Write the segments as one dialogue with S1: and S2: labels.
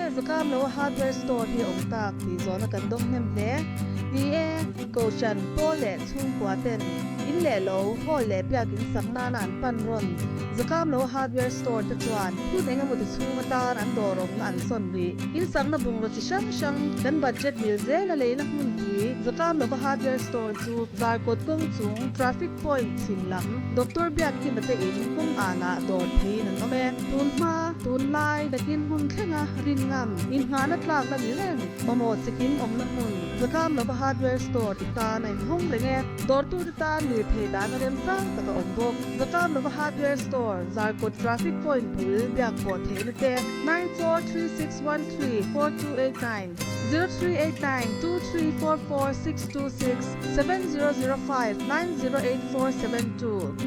S1: Tinge Zakamlo Hardware Store hi a awm tak tih zawhna kan dawng hnem hle. Ni e, Kohhran, Pawl leh chhungkua ten in leh lo, hall leh biakin sak nana an pan rawn Zakamlo Hardware Store te chuan hun engemaw ti chhung atan an dawr awmna an sawn rih. In sakna bungraw chi hrang hrang kan budget mil zela leina hmunpui Zakamlova Hardware Store chu Zarkawt kawng chung traffic point chhim lam Doctor Biakkima te in kawng anah dawr theiin an awm e. Tun hma, tunlai nakin hmun thlenga rin ngam, inngahna tlak la ni reng, mamawh chikim awmna hmun, Zakamlova Hardware Store i tan a inhawng reng e. Dawrtute tan lirthei dahna remchang tak a awm bawk. Zakamlova Hardware Store, Zarkawt Traffic Point bul biak pawh theihna te, 9436134289, 03892344 626, 7005908472, 9436362507.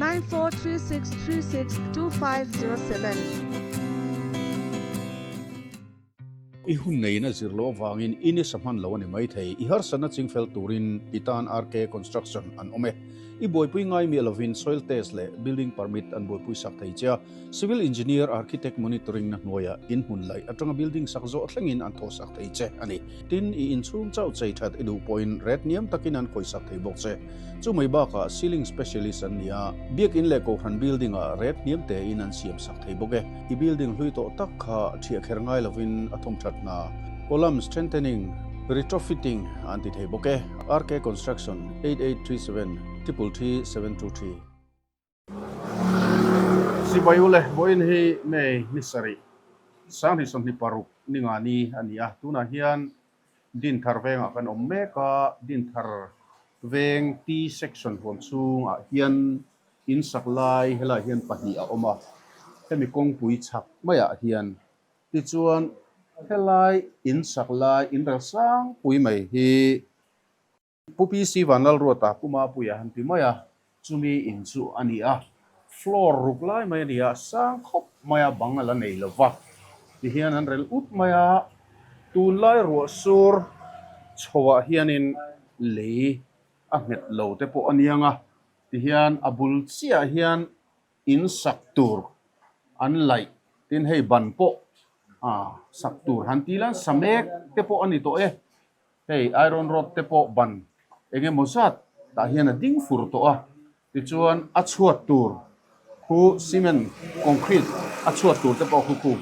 S2: I hun neiin a zir loh avangin i nisa hman lo a ni maithei. I harsatna chingfel turin i tan RK Construction an awm e. I buaipui ngai miah lovin soil test leh building permit an buaipui sak thei che a. Civil engineer, architect monitoring na hnuaiah in hmun laih atanga building sak zawh thlengin an thawh sak thei che a ni. Tin, i inchhung chauh chei that i duh pawhin ret niam takin an khawih sak thei bawk che. Chu mai bakah ceiling specialist an ni a, biakin leh kohhran building ah ret hniam tein an siam sak thei bawk e. I building hlui tawh tak kha thiah kher ngai lovin a thawm that hna, column strengthening, retrofitting an ti thei bawk e. RK Construction, 8837 333 723. Sipai u le, vawiin hi May ni sarih, Sanghnih 26 ni nga ni a ni a, tunah hian Dinthar vengah kan awm mek a, Dinthar veng T section huam chhungah hian in sak lai helaiah hian pahnih a awm a, hemi kawngpui chhak maiah hian tichuan helai in sak lai in rel sang pui mai hi Pu PC Vanlalruata Pu Mapuia han ti mai a, chumi in chu a ni a, floor ruk lai mai a ni a, sang khawp mai a bang a la nei lo va, tihian an rel ut mai a, tunlai ruah sur chhoah hianin lei a nghet lo te pawh a niang a, tihian a bul chiah hian in sak tur an laih tin hei ban pawh sak tur han ti la samek te pawh a ni tawh e. Hei iron rod te pawh ban eng emaw zat tah hian a ding fur tawh a, tichuan a chhuat tur khu cement concrete a chhuat tur te pawh khu khu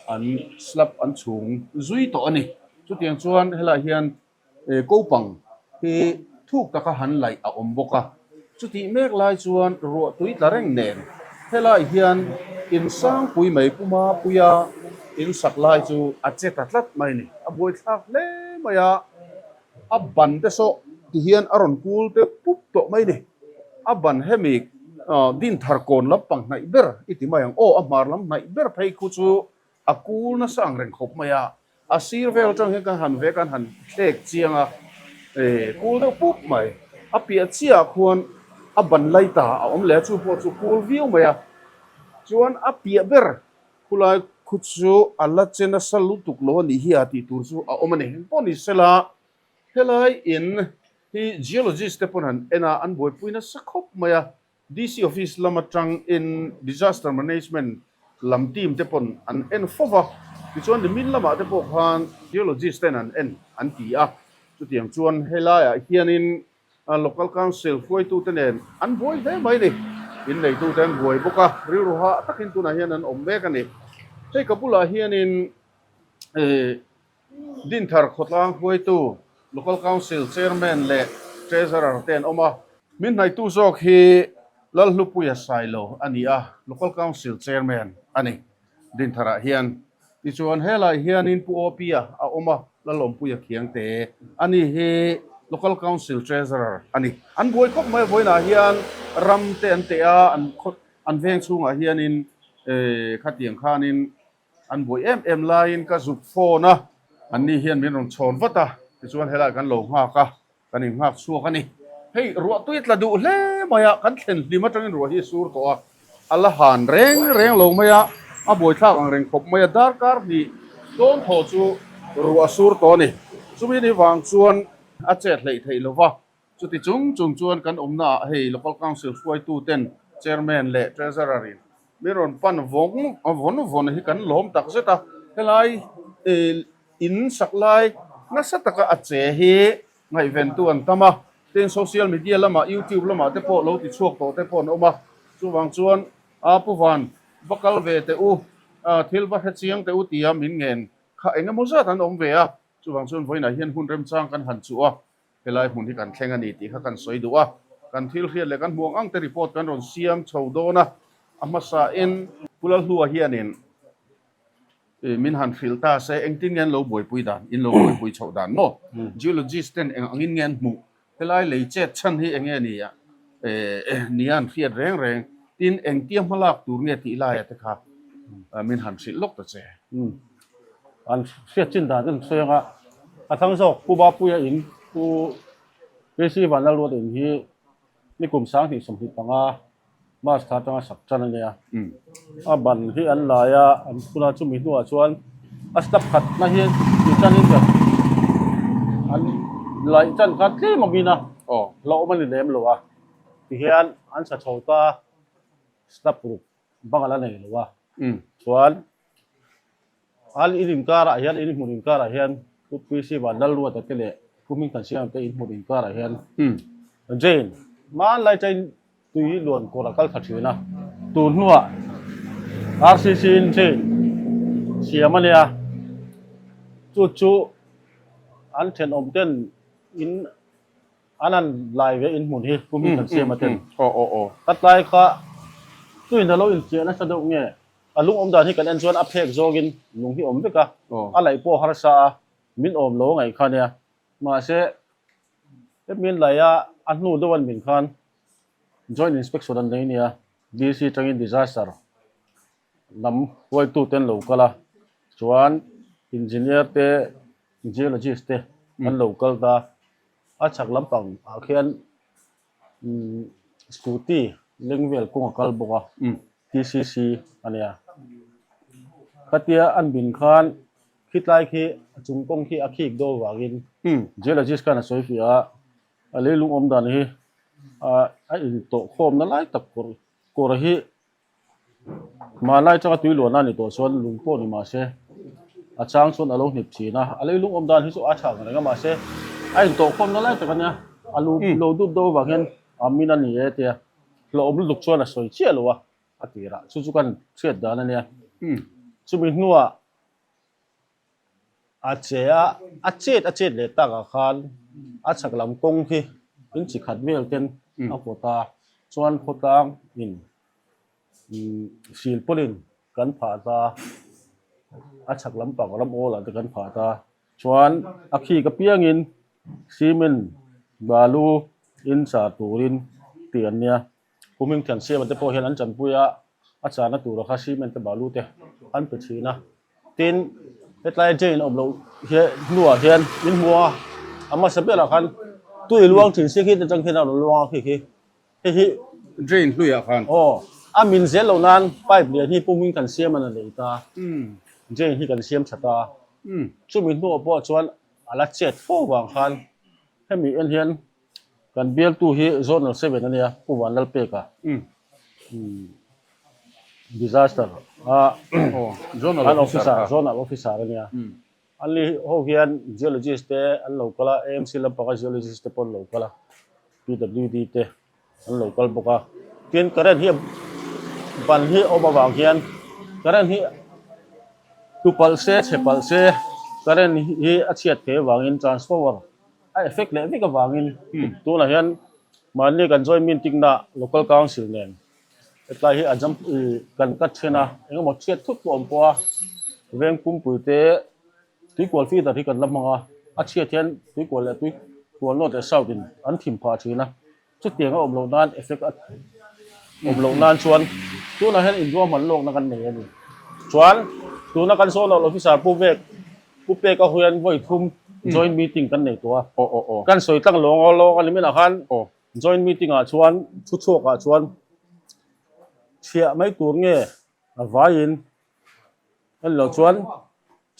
S2: an slab an chhung zui tawh a ni. Chutiang chuan helaiah hian kopang hi thuk taka han laih a awm bawk a, chutih mek lai chuan ruah tui tla reng nen helaiah hian in sangpui mai puma puia in sak lai chu a che ta tlat mai a ni. A buaithlak hle mai a, a ban te saw ti hian a rawn kul te pup tawh mai a ni. A ban hemi dinthar kawn lampang hnaih ber i ti mai ang aw, a hmar lam hnaih ber phei khu chu a kul nasa ang reng khawp mai a. A sir vel atang hian kan han ve kan han thlek chiang a, eh kul deuh pup mai. A piah chiahah khuan a ban lai ta a awm leh a, chu pawh chu kul viau mai a. Chuan a piah ber khulai khu chu a la che nasa lutuk lo a nih hi a tih tur chu a awm a ni. Engpawh ni sela helai in hi geologist te pawn han en a, an buaipui nasa khawp mai a. DC Office lam atang in Disaster Management lam team te pawn an en fo va, tichuan nimin lamah te pawh khan Geologist ten an en an ti a, chutiang chuan helaiah hianin Local Council hruaitute nen an buai hle mai ni, inneitute an buai bawk a, rilru hah takin tunah hian an awm mek a ni. Hei ka bulah hianin Dinthar khawtlang hruaitu, Local Council Chairman leh Treasurer te an awm a. Min hnaitu zawk hi Lalhlupuia Sailo a ni a, Local Council Chairman a ni Dintharah hian. Tichuan helai hianin Pu Opia a awm a, Lalawmpuia Khiangte a ni hi Local Council Treasurer a ni. An buai khawp mai vawiinah hian ram te an teh a, an veng chhungah hianin khatiang khanin An buai em em laiin ka zuk phone a, anni hian min rawn chhawn vat a, tichuan helai kan lo nghak a, kan innghak chhuak a ni. Hei ruah tui tla duh hle mai a, kan thlen hlim atangin ruah hi a sur tawh a, a la han reng reng lo mai a, a buaithlak ang reng khawp mai a, darkar hnih dawn thaw chu ruah a sur tawh a ni. Chumi ni vang chuan a chet hleih theih lo va, chuti chung chung chuan kan awmnaah hei Local Council hruaituten Chairman leh Treasurer in Mi rawn pan vawng vawn vawn hi kan lawm tak zet a, helai In sak lai nasa taka a che hi ngaihventu an tam a, tin social media lamah youtube lamah te pawh lo ti chhuak tawh te pawh an awm a, chuvang chuan a pu van va kal ve teh u, thil va hre chiang teh u tia min ngen kha eng emaw zat an awm ve a, chuvang chuan vawiinah hian hun remchang kan han chuh a, helai hmun hi kan thleng a ni tih kha kan sawi duh a, kan thil hriat leh kan hmuh ang ang te report kan rawn siam chho dawn a, a hmasain Pu Lalhlua hianin Min han hrilh ta se, engtin nge an lo buaipui dan, in lo buaipui chhoh dan maw? Geologist ten eng angin nge an hmuh? Helai lei chet chhan hi eng nge ni a, nia an hriat reng reng, tin engtia hmalak tur nge tih laia te kha min han hrilh lawk ta che.
S3: An hriat chin dan chu an sawi ang a, a thlang zawk Pu Bapuia in, Pu PC Vanlalruata in hi Ni kum 2025 March thla atanga sak tan a nia. A ban hi an lai a, an phun a, chumi hnuah chuan a step khatna hi ti tanin ber an laih tan kha tlem a min a, hlauhawm a ni lem lo a. Tihian an sa chho ta step ruk bang a la nei lo a, chuan An in inkarah hian, in hmun inkarah hian Pu PC Vanlalruata te leh Pu Hmingthansianga te in hmun inkarah hian Jane hmanlai chain tui luan kawr a kal thla thin a, tun hnuah RCC in Jane siam a nia, chu chu an thenawm ten in an han lai ve in hmun hi Pu Hmingthansiama ten ka tlai kha tuin a lo inchiah nasa deuh nge? A lung awm dan hi kan en chuan a phek zawngin lung hi awm vek a, a laih pawh harsa a, min awm lo ngaih kha nia. Mahse, hemi an laih a, a hnu deuh an min khan Joint Inspection an nei nia, DC atangin disaster lam huaitute an lo kal a, chuan Engineer te, Geologist te an lo kal ta. A chhak lampang ah khian Scooty leng vel kawng a kal bawk a, TCC a nia. Khatia an bin khan khitlai khi a chung kawng khi a khik daw vangin geologist khan a sawi fiah a, a leilung awm dan hi a intawh khawmna lai tak kawr kawr hi Hmanlai atanga tui luahna a ni tawh chuan lung pawh ni mahse a chang chuan a lo hnip thin a, a leilung awm dan hi chu a tha ang reng a mahse a intawhkhawmna lai tak a nia, a lu lo dut deuh avang hian a min a ni e tia hlauhawm lutuk chuan a sawi chiah lo a, a tirah chu chu kan hriat dan a nia. Chumi hnuah A che a, a chet a chet leh takah khan a chhak lam kawng khi in chi khat vel ten a kawt a, chuan khawtlang in silpawlin kan phah ta, a chhak lampang ram awl ah te kan phah ta, chuan a khik apiangin cement balu in char turin tih an nia. Pu Hmingthiansiama te pawh hian an chanpui a, a chahna tura kha cement te balu te an pe thin a. Tin, hetlai drain awm loh hian hnuah hian min hmu a, a hmasa berah khan tui luang thin si khi atang khian a rawn luang a khi khi. Hei hi
S2: Drain hluiah khan.
S3: Aw, a min zel loh nan pipe lian hi Pu Hmingthansiama'n a nei ta, drain hi kan siam tha ta. Chumi hnuah pawh chuan a la chet fo vang khan hemi en hian Kan bialtu hi Zonal 7 a nia, Pu Vanlalpeka. Disaster a
S2: Zonal officer,
S3: Zonal officer a nia. An ni ho hian geologist te an lo kal a, AMC lampanga geologist te pawh an lo kal a, PWD te an lo kal bawk a. Tin, current hi ban hi awm avang hian current hi tu palh se, chhe palh se, current hi a chhiat thei avangin transformer A effect leh vek avangin tunah hian mahni kan joint meeting na local council nen hetlai hi a jump kan cut then a engemaw chhiat thut pawh a awm pawh a veng pumpui te tuikual feeder hi kan la hmang a a chhiat hian tuikual leh tuikual north leh south in an thim phah thin a chutiang a awm loh nan effect a awm loh nan chuan tunah hian inruahman lawkna kan nei a ni chuan tuna kan zonal officer pu vek pu pek a huian vawi thum joint meeting kan nei tawh a kan sawi tlang lawng lawng a ni minah khan joint meeting ah chuan thu chhuak ah chuan chhiah mai tur nge a vaiin en loh chuan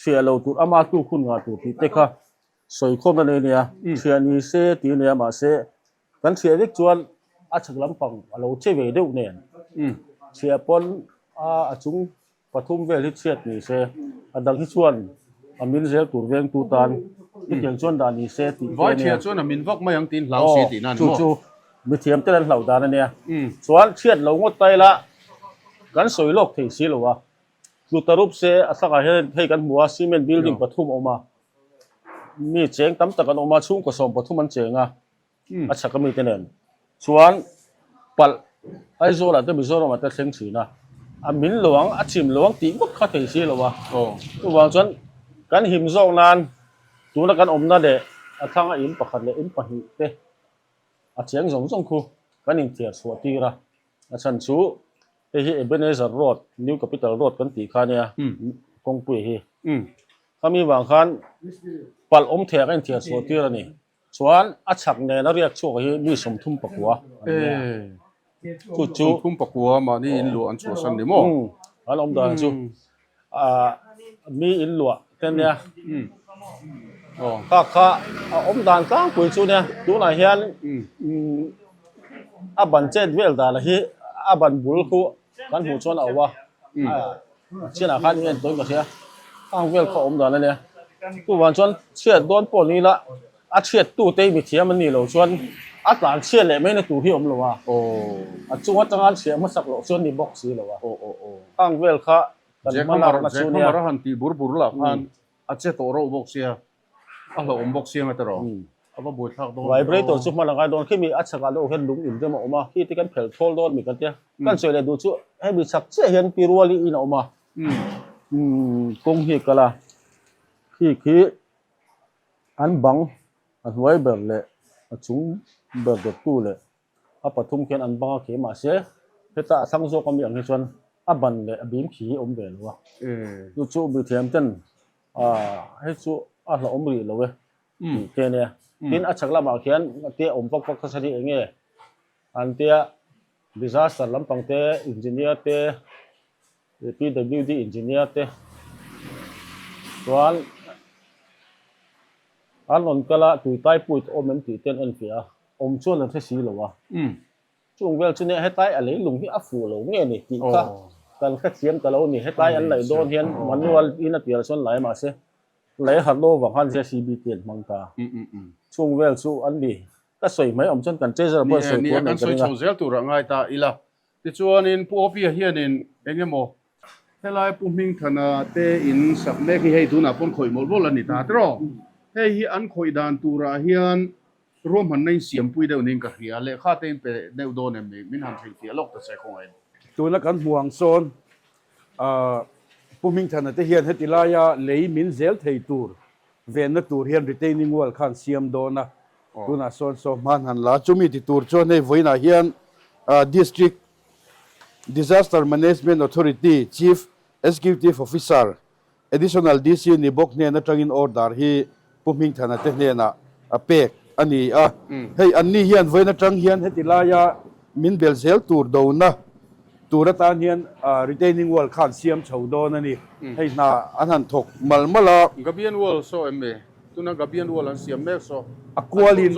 S3: chhiah lo tur ama tluk hun ngah tur tih te kha Sawi khawm a nei nia, thiah ni se ti nia mahse kan thiah vek chuan a chhak lampang a lo che ve deuh nen thiah pawn a a chung pathum vel hi chhiat ni se a dang hi chuan a min zel tur vengtu tan chutiang chuan dah ni se tih te a nia.
S2: Vaithia chuan a min vak mai ang tiin hlau si tihna a ni maw?
S3: Chu chu mithiam ten an hlauh dan a nia. Chuan chhiat lo ngawt ta ila kan sawi lawk thei si lo a. Tluta rup se a thlakah hian hei kan hmu a cement building pathum a awm a, mi cheng tam tak an awm a, chhungkaw 13 an cheng a. a chhak ami te nen chuan palh Aizawl ah te Mizoram ah te thleng thin a, a min lo ang a chim lo ang tih ngawt kha thei si lo a, chuvang chuan kan him zawk nan tuna kan awmna leh a thlanga in pakhat leh in pahnih te a cheng zawng zawng khu kan inthiar chhuah tir a, a chhan chu hei hi Ebenezer Road New Capital Road kan tih kha ania kawngpui hi khami vang khan palh awm thei ah kan inthiar chhuah tir a ni. Chuan a chhak nen a riak chhuak hi mi 39 an ni a. Chu chu.
S2: 39 mahni in luah an chhuahsan ni maw?
S3: Umm an awm dan chu ah mi in luah te nia. Kha kha a awm dan tlangpui chu nia tunah hian a ban chet vel dan hi a ban bul khu kan hmuh chuan a awm a. Chianah khan eng tawi ka hria ang vel kha awm dan a nia chuvang chuan chhiat dawn pawh ni ila a chhiat tu te hi mithiam an nih loh chuan a tlan chhiat leh mai na tur hi a awm lo a a chung atanga an chhiah hmasak loh chuan ni bawk si lo a ang vel kha kan hma lakna chu nia.
S2: Jack Hammer a han tih bur bur lah khan a che tawh reuh bawk sia. A hlauhawm bawk siang a tiraw? A va buaithlak dawn
S3: tiraw? Vibrator chu hman a ngai dawn. Khimi a chhakah deuh hian lung inrem a awm a, khi te kan phel thawl dawn mi kan tia. Kan sawi leh duh chu hemi chhak chiah hian pi ruali in a awm a, kawng hi a kal a, khi khi an bang a hnuai ber leh a chung ber dawttu leh A pathum khian an bang a khi mahse heta a thlang zawk ami ang hi chuan a ban leh a bim khi hi a awm ve lo a. Chu chu mithiam ten ah hei chu a hlauhawm rih lo e tih te ania. Tin a chhak lamah khian te awm vak vak kha hi eng nge an tia disaster lampang te engineer te PWD engineer te chuan an rawn kal a tui tai puit awm em tih te an enfiah a. Awm chuan an hre si lo a. Chung vel chu nia hetlai a leilung hi a fuh lo nge ni tih kha kan hrethiam ta lo a ni. Hetlai an laih dawn hian manual in a tir chuan lai mahse lei harh lo vang khan JCB te an hmang ta. Chung vel chu an ni. Ka sawi mai awm chuan kan treasurer pawh sawi tur a nei ka ring a.
S2: Kan sawi chho zel turah ngai ta ila. Tichuanin Pu Opia hianin eng emaw Helai Pu Hmingthana te in sak mek hi hei tunah pawn khawih mawlh mawlh a ni ta tiraw? Hei hi an khawih dan turah hian Ruahmanna in siampui deuh niin ka hria, lehkha te in pe deuh dawn em ni? Min han hrilhfiah lawk ta che khawngaih.
S4: Tuna kan hmuh ang sawn Pu Hmingthana te hian heti laia lei min zel thei tur venna tur hian retaining wall khan siam dawn a, tunah sawn saw hman han la. Chumi ti tur chuan hei vawiinah hian District Disaster Management Authority Chief Executive Officer Additional DC ni bawk hnen atangin order hi Pu Hmingthana te hnenah a pek a ni a. Hei anni hian vawiin atang hian heti laia min bel zel tur dona tur atan hian retaining wall khan siam chho dawn a ni. Hei hna an han thawk mal mal a.
S2: Gabian wall saw em ni? Tuna Gabian wall an siam mek saw.
S4: A kualin,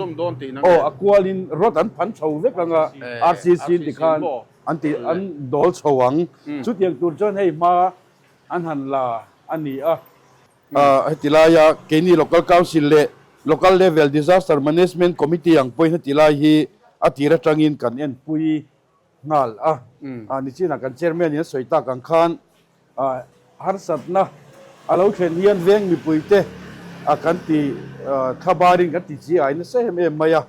S4: aw a kualin rod an phan chho vek ang a, RCC tikhan an ti an dawl chho ang. Chutiang tur chuan hei hma An han la a ni a. Heti laia keini Local Council leh Local Level Disaster Management Committee ang pawhin heti lai hi a tir atangin kan enpui nghal a. Nichinah kan Chairman in a sawi tak ang khan harsatna a lo thlen hian veng mipuite kan ti thlabarin kan ti chi ai nasa em em mai a.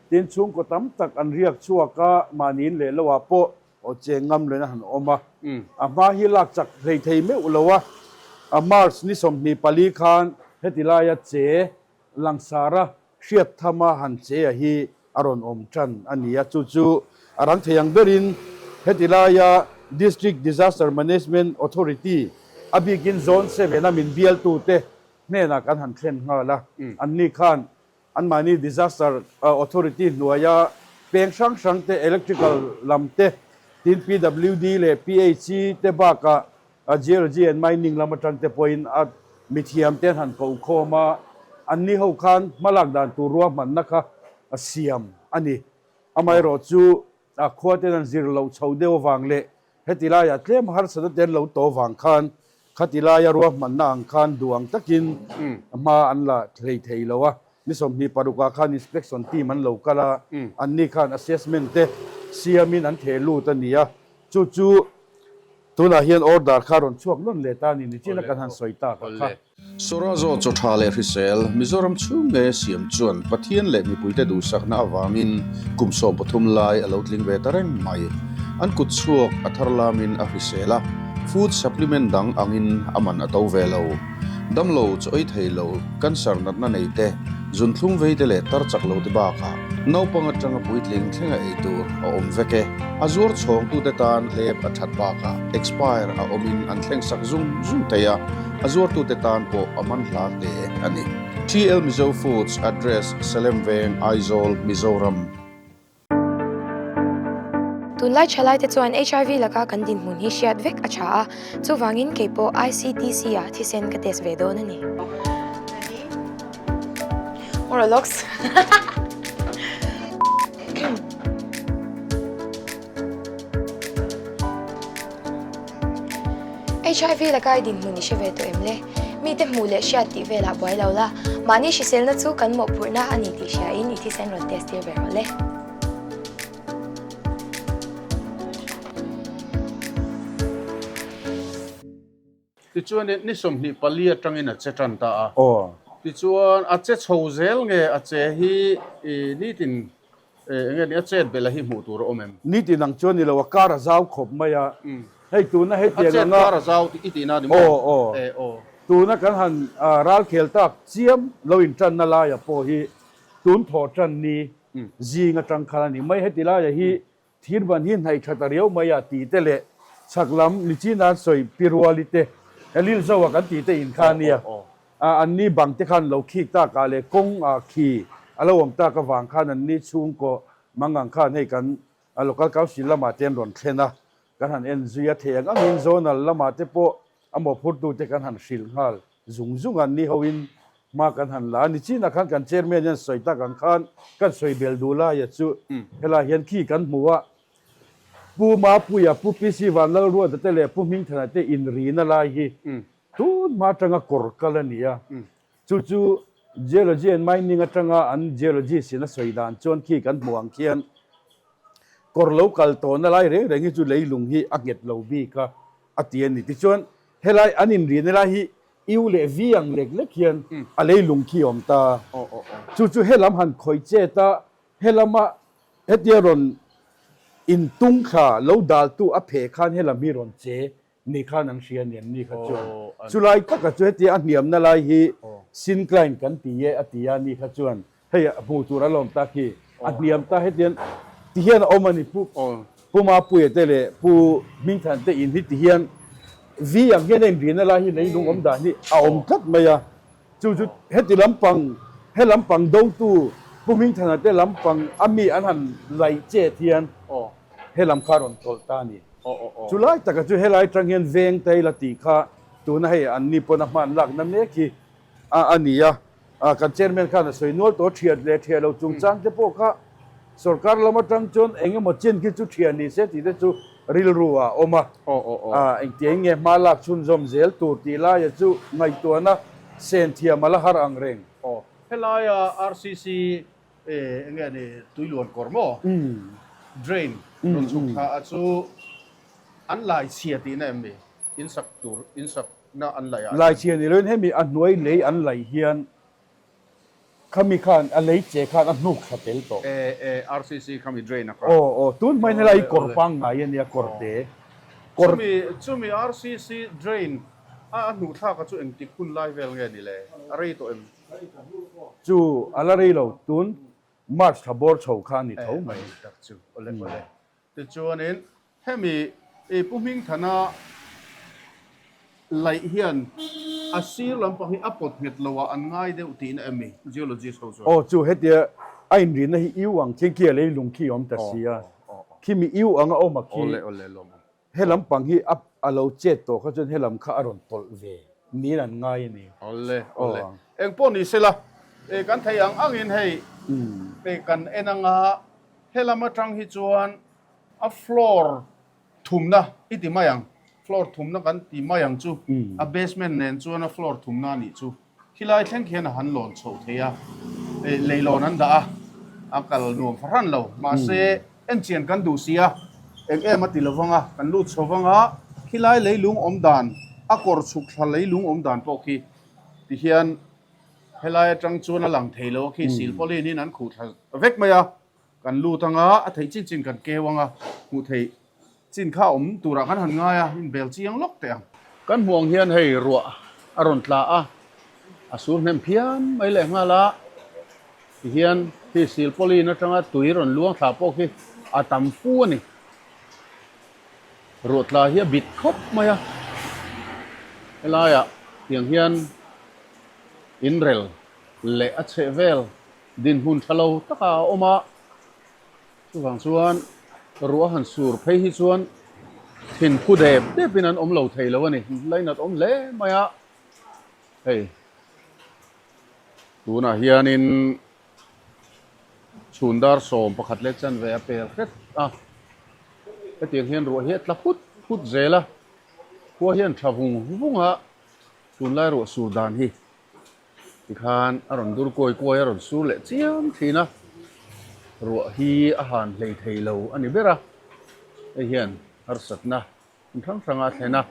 S4: Tin, chhungkaw tam tak an riak chhuak a, mahniin leh loah pawh Aw cheng ngam leh na han awm a, a hma hi lak chak hlei thei meuh lo a, a March ni 24 khan heti laia che langsara hriat thama han che a hi a rawn awm tan a ni a, chu chu a rang thei ang berin heti laia District Disaster Management Authority a bikin Zone 7 a min bialtute hnenah kan han thlen nghal a, anni khan Anmahni Disaster Authority hnuaia peng hrang hrang te, electrical lam te, tin PWD leh PHE te bakah Geology and Mining lam atang te pawhin a mithiam te an han ko khawm a, anni ho khan hmalak dan tur ruahmanna kha a siam a ni. Amaherawh chu a khua ten an zir loh chho deuh avang leh heti laiah tlem harsatna te an lo to vang khan. Khati laia ruahmanna ang khan duh ang takin hma an la hlei thei lo a. Ni 26 ah khan inspection team an lo kal a, anni khan assessment te siamin an theh lut a ni a. Chu chu tunah hian order kha rawn chhuak nawn leh ta a ni, nichina kan han sawi tak a kha.
S2: Sawrazo chaw tha leh hrisel, Mizoram chhung nge siam chuan Pathian leh mipuite duhsakna avangin kum 13 lai a lo tling ve ta reng mai. An kut chhuak a thar lamin a hrisel a, food supplement dang angin a man a to ve lo. Damlo chaw ei thei lo, cancer natna nei te, zunthlum vei te leh tar chak lo te bakah naupang atanga puitling thlenga ei tur a awm vek e. A zuar chhawngtute tan hlep a that bakah expire a awmin an thleng sak zung zung thei a, a zuartute tan pawh a man hla hle a ni. TL Mizo Foods Address, Salem Veng, Aizawl, Mizoram.
S5: Tunlai thalaite chuan HIV laka kan dinhmun hi hriat vek a tha a, chuvangin kei pawh ICTC ah thisen ka test ve dawn a ni. Oralox. HIV laka i dinhmun i hre ve tawh em le? Mite hmuh leh hriat tih velah buai lo la, mahni hriselna chu kan mawhphurhna a ni tih hriain i thisen rawn test tir ve rawh le.
S2: Tichuan ni 24 atangin a che tan ta a. Tichuan a che chho zel nge a che hi nitin eng nge ni a chet belh a hi hmuh tur a awm em?
S4: Nitin ang chuan ni lo a kar a zau khawp mai a. Hei tuna hetiang
S2: anga. A chet kar a zau i tihna a ni maw?
S4: Aw aw. Tuna kan han ral khel tak chiam lo intanna laia pawh hi tun thawh tan ni zing atang khan a ni mai. Heti laia hi Thirban hi hnaih tha ta riau mai a tih te leh chhak lam Nichina an sawi pi ruali te Lil Zoa kan tih te in kha a nia. An ni bang te khan lo khik tak ah leh kawng ah khi a lo awm tak avang khan an ni chhungkaw mangang khan hei kan Local Council lamah te an rawn thlen a, kan han en zui a thei ang angin Zonal lamah te pawh A mawhphurtute kan han hrilh nghal zung zung a, ni hoin hma kan han la a ni. Chinah khan kan chairman hian sawi tak ang khan kan sawi bel duh laia chu helai hian khi kan hmu a, Pu Mapuia, Pu PC Vanlalruata te leh Pu Hmingthana te inrina lai hi tun hma atanga kawr kal a ni a. Chu chu Geology and Mining atanga an geologist in a sawi dan chuan khi kan hmuh ang khian kawr lo kal tawhna lai reng reng hi chu leilung hi a nghet lo bik a a ti a ni. Tichuan helai an inrina lai hi U leh V ang lek lek hian a leilung khi a awm ta. Chu chu helam han khawih chet a, helama hetia rawn intung thla lo daltu a pheh khan helam hi rawn che Ni khan an hria ni an ni kha chuan chulai taka chu hetia a hniamna lai hi Sincline kan ti e a ti a ni kha chuan hei hmuh tur a lawm ta khi a hniam ta hetian ti hian a awm a ni Pu Pu Mapuia te leh Pu Hmingthan te in hi ti hian vi ang hian a inrina lai hi leilung awm dan hi a awm tlat mai a chu chu heti lampang he lampang dotu Pu Hmingthana te lampang a mi an han laih chet hian he lam kha a rawn tawlh ta a ni. Chu lai taka chu helai atang hian veng te ila tih kha tuna hei an ni pawn a hman lakna mek hi a ni a. Kan chairman khan a sawi nual tawh a, thiat leh thiah lo chungchang te pawh kha sorkar lam atang chuan eng emaw chin khi chu thiah ni se tih te chu rilru ah a awm a. Engtiang nge hma lak chhunzawm zel tur tih laia chu ngaihtuahna sen thiam a la har ang reng.
S2: Helaia RCC Eng nge ni tuiluan kawr maw? Drain rawn chhuk thla a chu an lai chhia tihna em ni? In sak tur, in sakna an laih ah.
S4: Lai chhia ni loin hemi a hnuai lei an laih hian khami khan a lei che khan a hnuk thla tel tawh.
S2: E e RCC khami drain a kha.
S4: Aw aw tun hmain helai hi kawr pangngai a nia kawr te.
S2: Kawr. Chumi chumi RCC drain a a hnuh thlak a chu engtik hun lai vel nge ni le? A rei tawh em?
S4: Chu a la rei lo, tun March thla bawr chho kha a ni tho mai.
S2: Tak chu awle awle. Tichuanin hemi i Pu Hmingthana laih hian a sir lampang hi a pawt nghet lo ah an ngai deuh tihna em ni geologist ho chuan?
S4: Aw chu hetia a inrihna hi iu ang khi khi a leilung khi a awm ta si a, khimi iu anga awm a khi.
S2: Awle awle lawm awm.
S4: He lampang hi a a lo chet tawh kha chuan he lam kha a rawn tawlh ve niin an ngai a ni.
S2: Awle, awle. Eng pawh ni sela, e kan thei ang angin hei e kan en anga he lam atang hi chuan a floor thumna i ti mai ang. Floor thumna kan ti mai ang chu. A basement nen chuan a floor thumna a nih chu. Khilai thleng khian a han lawn chhoh thei a, leilawn an dah a, a kal nuam fahran lo. Mahse, enchian kan duh si a, eng em a ti lo vang a, kan lut chho vang a, khilai leilung awm dan, a kawr chhuk thla leilung awm dan pawh khi tihian helai atang chuan a lang thei lo a, khi silpauline in an khuh thla vek mai a, kan lut ang a, a theih chin chin kan keu ang a, hmuh theih Chin kha awm turah kan han ngai a, in bel chiang lawk teh ang. Kan hmuh ang hian hei ruah a rawn tla a, a sur hnem phian mai leh nghal a, tihian khi silpauline atanga tui rawn luang thla pawh khi a tam fu a ni. Ruah tla hi a bit khawp mai a, helaiah tiang hian inrel leh a chheh vel dinhmun tha lo takah a awm a. Chuvang chuan ruah han sur phei hi chuan thin phu dep depin an awm lo thei lo a ni. Lainat awm hle mai a, hei tunah hianin chhun dar 11 leh chanve a pel hret a, hetiang hian ruah hi a tla phut phut zel a, khua hian tha vung vung a, tunlai ruah sur dan hi. Tikhan a rawn dur kuai kuai a rawn sur leh chiam thin a, ruah hi a han hlei thei lo a ni ber a, hei hian harsatna hmun hrang hrang a thlen a.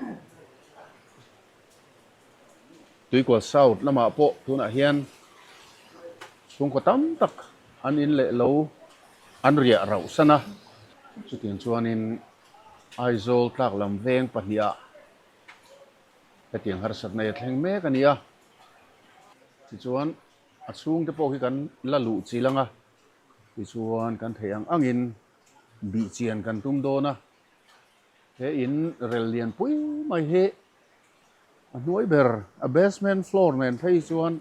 S2: Tuikual South lamah pawh tunah hian chhungkaw tam tak an in leh lo an riah rauh san a, chutiang chuanin Aizawl tlak lam veng pahniha Hetiang harsatna hi a thleng mek a ni a, tichuan a chhungte pawh khi kan la luh chil ang a, tichuan kan theih ang angin bih chian kan tum dawn a, he in rel lian pui mai hi a hnuai ber a basement floor nen phei chuan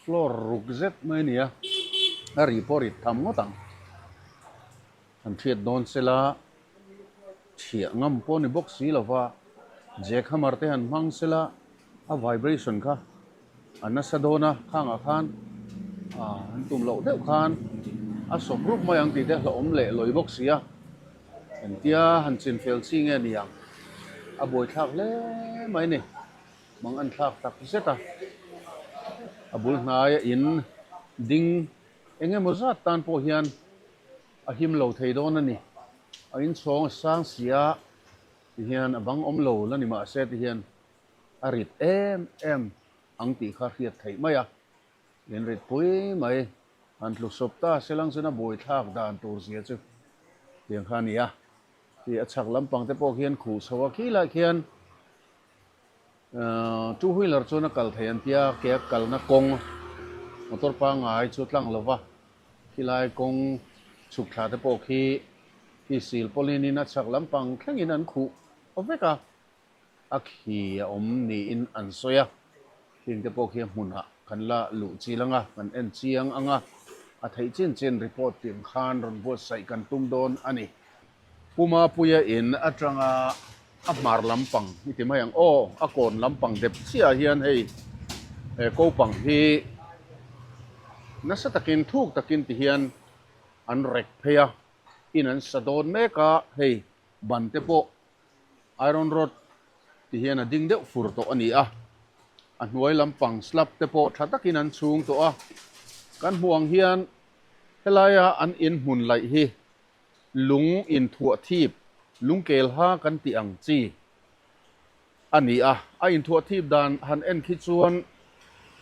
S2: floor ruk zet mai a ni a, a ri pawh rit tham ngawt ang. An hriat dawn sela, chhiah ngam pawh ni bawk si lova, jack hammer te han hmang sela, a vibration kha a nasa dawn a, khangah khan an tum loh deuh khan a sawp rup mai ang tih te hlauhawm leh lawi bawk si a, engtia han chin fel chi nge ni ang, a buaithlak hle mai ni, mang an thlak tak zet a, a bul hnaia in ding eng emaw zat tan pawh hian. A him lo thei dawn a ni. A inchhawng a sang si a, ti hian a bang awm lo la ni mah se ti hian a rit em em ang tih kha hriat theih mai a. In rit pui mai, han tlu sawp ta se lang chuan a buai thlak dan tur zia chu tiang kha a ni a. Khi a chhak lampang te pawh khian khuh chho a, khi lai khian Two wheeler chuan a kal thei an tia, ke a kalna kawng motor pangngai chu tlang lo va, khilai kawng chhuk thla te pawh khi khi silpauline in a chhak lampang thlengin an khuh vek a, a khi a awm niin an sawi a, khing te pawh khi a hmunah kan la luh chil ang a, kan en chiang ang a, a theih chin chin report tih khan rawn buatsaih kan tum dawn a ni. Puma Puia in atanga a hmar lampang i ti mai ang aw, a kawn lampang dep chiah ah hian hei he kopang hi nasa takin thuk takin ti hian an rek phei a, in an sa dawn mek a, hei ban te pawh iron rod ti hian a ding deuh fur tawh a ni a, a hnuai lampang slab te pawh tha takin an chhung tawh a, kan hmuh ang hian helaia an inhmun laih hi Lung inthuah thip, lungkel ha kan tih ang chi a ni a. A inthuah thip dan han en khi chuan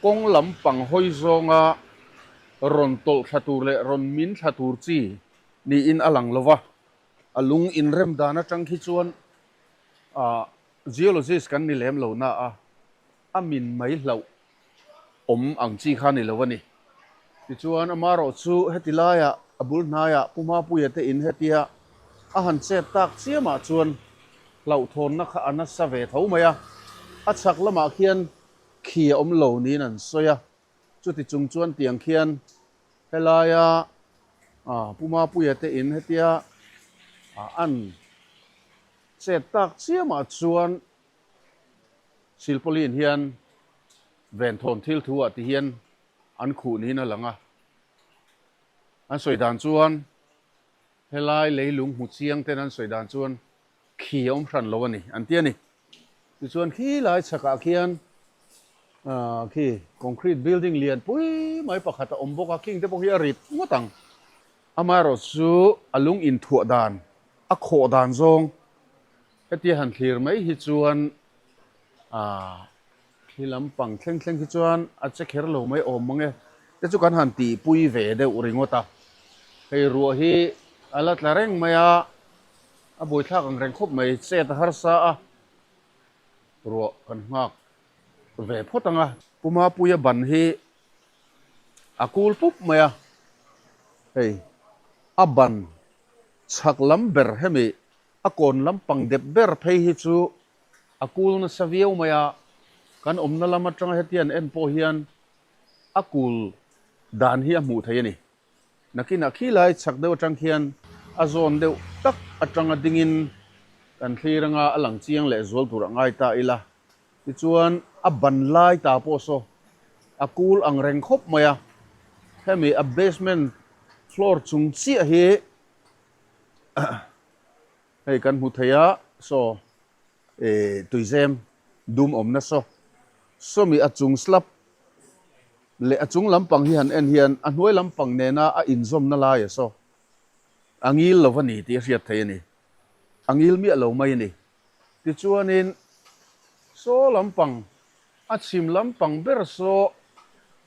S2: kawng lam pang hawi zawnga rawn tawlh thla tur leh rawn min thla tur chi niin a lang lo va. A lung inrem dan atang khi chuan geologist kan ni lem lo na a, a min mai hlauh awm ang chi kha ni lo a ni. Tichuan amarawh chu heti laiah a bul hnaiah Pu Mapuia te in hetia a han chet tak chiamah chuan hlauhthawnna kha a nasa ve tho mai a, a chhak lamah khian khi a awm lo niin an sawi a, chuti chung chuan tiang khian helaia Pu Mapuia te in hetia an chet tak chiamah chuan Silpauline hian venthawn thil thu ah ti hian an khuh niin a lang a. An sawi dan chuan helai leilung hmu chiang ten an sawi dan chuan
S4: Khi a awm hran lo a ni an ti a ni. Tichuan khi lai chhakah khian ah khi concrete building lian pui mai pakhat a awm bawk a, khing te pawh hi a rit ngawt ang. Amaherawh chu a lung inthuah dan, a khawh dan zawng hetia han thlir mai hi chuan ah khi lampang thleng thleng hi chuan a che kher lo mai awm mang e te chu kan han tihpui ve deuh ringawt a. Hei ruah hi a la tla reng mai a. A buaithlak ang reng khawp mai, chet a harsa a, ruah kan nghak ve phawt ang a. Pu Mapuia ban hi a kul pup mai a, hei a ban chhak lam ber hemi a kawn lampang dep ber phei hi chu a kul nasa viau mai a, kan awmna lam atanga hetiang en pawh hian a kul dan hi a hmuh theih a ni. Nakinah khi lai chhak deuh atang khian a zawn deuh tak atanga dingin kan thlir anga a lang chiang leh zual tur a ngai ta ila. Tichuan a ban lai ta pawh saw a kul ang reng khawp mai a, hemi a basement floor chung chiah hi hei kan hmu thei a, saw eh tuizem dum awmna saw sawmi a chung slab Leh a chung lampang hi han en hian a hnuai lampang nena a inzawmna lai a saw a ngil lo a ni tih a hriat theih a ni. A ngil miah lo mai a ni. Tichuanin saw lampang, a chhim lampang ber saw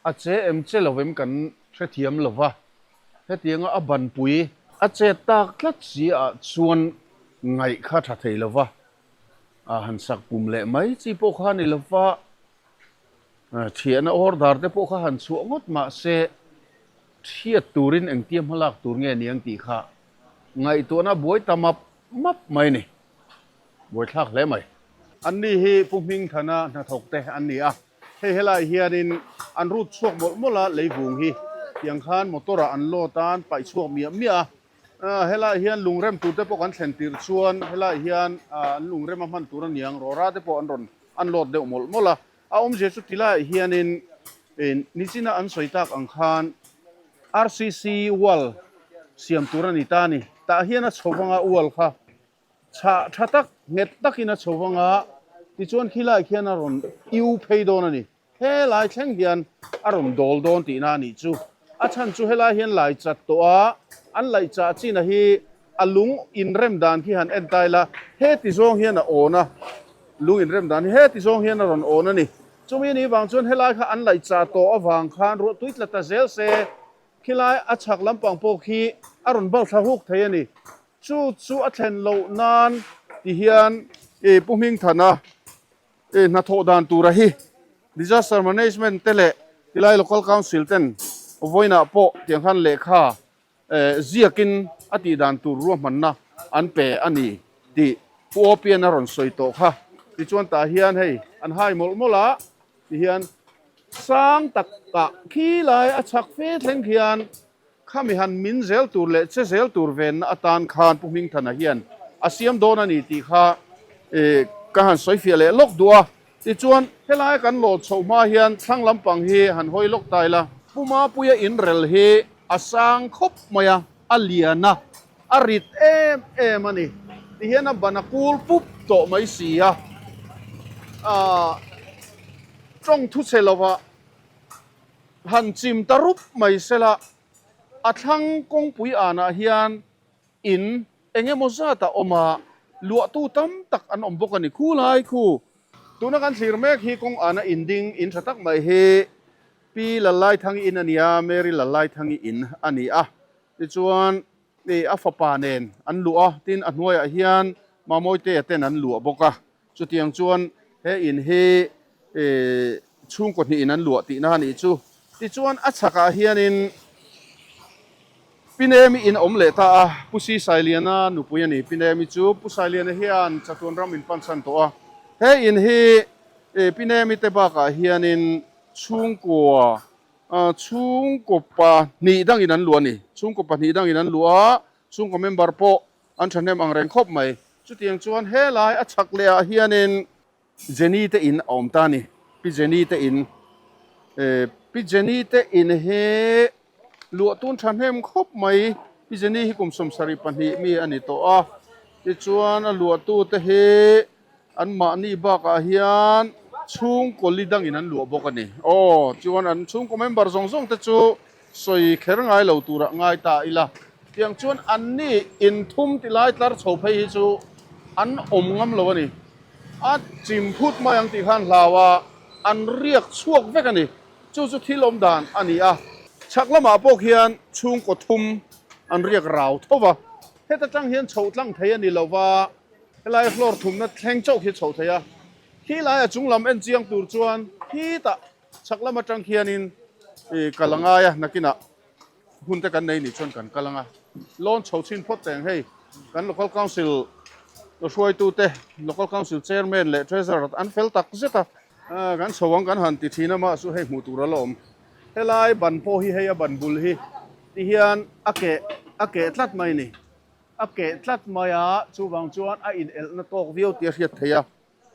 S4: a che em che lo em kan hrethiam lo va, hetianga a banpui a chet tak tlat si ah chuan ngaih kha tha thei lo va, a han sak pum leh mai chi pawh kha a ni lo va. Thiahna order te pawh kha han chhuah ngawt mah se thiat turin engtia hma lak tur nge niang tih kha ngaihtuahna buai ta map map mai a ni. Buaithlak hle mai. Anni hi Pu Hmingthana hnathawk te an ni a, hei helai hianin an rut chhuak mawlh mawlh a, leivung hi tiang khan motor ah an load a, an paih chhuak miah miah a, helai hian lungrem tur te pawh kan thlen tirh chuan helai hian an lungrem a hman tur a niang, rawra te pawh an rawn an load deuh mawlh mawlh a. A awmzia chu ti laiah hianin nichina an sawi tak ang khan RCC wall siam tur a ni ta a ni. Tah hian a chho vanga wall kha chhah tha tak nghet takin a chho vanga tichuan khi laiah khian a rawn iu phei dawn a ni. Helai thleng hian a rawn dawl dawn tihna a nih chu. A chhan chu helai hian lai chat tawh a, an laih chah china hi a lung inrem dan khi han en ta ila, heti zawng hian a awn a, lung inrem dan hi heti zawng hian a rawn awn a ni. Chumi anih vang chuan helai kha an laih chah tawh avang khan ruahtui tla ta zel se, khilai a chhak lampang pawh khi a rawn bal thla huk thei a ni. Chu chu a thlen loh nan ti hian i Pu Hmingthana i hnathawh dan tura hi Disaster Management te leh tilai Local Council ten vawiinah pawh tiang khan lehkha Ziakin a tih dan tur ruahmanna an pe a ni tih Pu Opian a rawn sawi tawh kha. Tichuan tah hian hei an hai mawlh mawlh a, tihian sang takah khi lai a chhak fe thleng khian khami han min zel tur leh che zel tur venna atan khan Pu Hmingthana hian a siam dawn a ni tih kha ka han sawi fiah leh lawk duh a. Tichuan helaia kan lawh chhoh hma hian thlang lampang hi han hawi lawk ta ila. Pu Mapuia inrel hi a sang khawp mai a, a lian a, a rit em em a ni. Tihian a ban a kul pup tawh mai si a, aah tawng thu chhe lova han chim ta rup mai sela, a thlang kawngpui anah hian in eng emaw zat a awm a, luahtu tam tak an awm bawk a ni. Khu lai khu, tuna kan thlir mek hi kawng ana inding in tha tak mai hi Pi Lalaithangi in a ni a, Mary Lalaithangi in a ni a. Tichuan a fapa nen an luah a, tin a hnuaiah hian Mamawiteia ten an luah bawk a. Chutiang chuan he in hi chhungkaw hnih in an luah tihna a nih chu. Tichuan a chhakah hianin Pi Nemi in a awm leh ta a, Pu Si Sailiana nupui a ni. Pi Nemi chu Pu Sailiana hian chatuan ram in pansan tawh a. He in hi Pi Nemi te bakah hianin Chhungkua, chhungkaw pahnih dangin an luah a ni. Chhungkaw pahnih dangin an luah a, chhungkaw member pawh an thahnem ang reng khawp mai. Chutiang chuan helai a chhak leh ah hianin Jenny te in a awm ta a ni. Pi Jenny te in, Pi Jenny te in hi luah tun thahnem khawp mai. Pi Jenny hi kum 72 mi a ni tawh a.
S2: Tichuan a luahtute hi an mahni bakah hian chhungkaw li dangin an luah bawk a ni. Aw, chuan an chhungkaw member zawng zawng te chu sawi kher ngai lo turah ngai ta ila. Tiang chuan anni inthum ti lai tlar chho phei hi chu an awm ngam lo a ni. A chim phut mai ang tih khan hlau a, an riak chhuak vek a ni. Chu chu thil awm dan a ni a. Chhak lamah pawh khian chhungkaw thum an riak rau tho va. Heta tang hian chhoh tlang thei a ni lo va, helai floor thumna thleng chauh khi chhoh thei a. Khi laia chung lam en chiang tur chuan khitah chhak lam atang khianin ih kal a ngai a, nakinah hun te kan nei nih chuan kan kal ang a. Lawn chho chhin phawt teng hei kan local council hruaitute, local council chairman leh treasurer an fel tak zet a. Kan chho ang kan han ti thin a mahse hei hmuh tur a la awm. Helai ban pawh hi hei a ban bul hi ti hian a keh a keh tlat mai a ni. A keh tlat mai a, chuvang chuan a inelhna tawk viau tih a hriat theih a.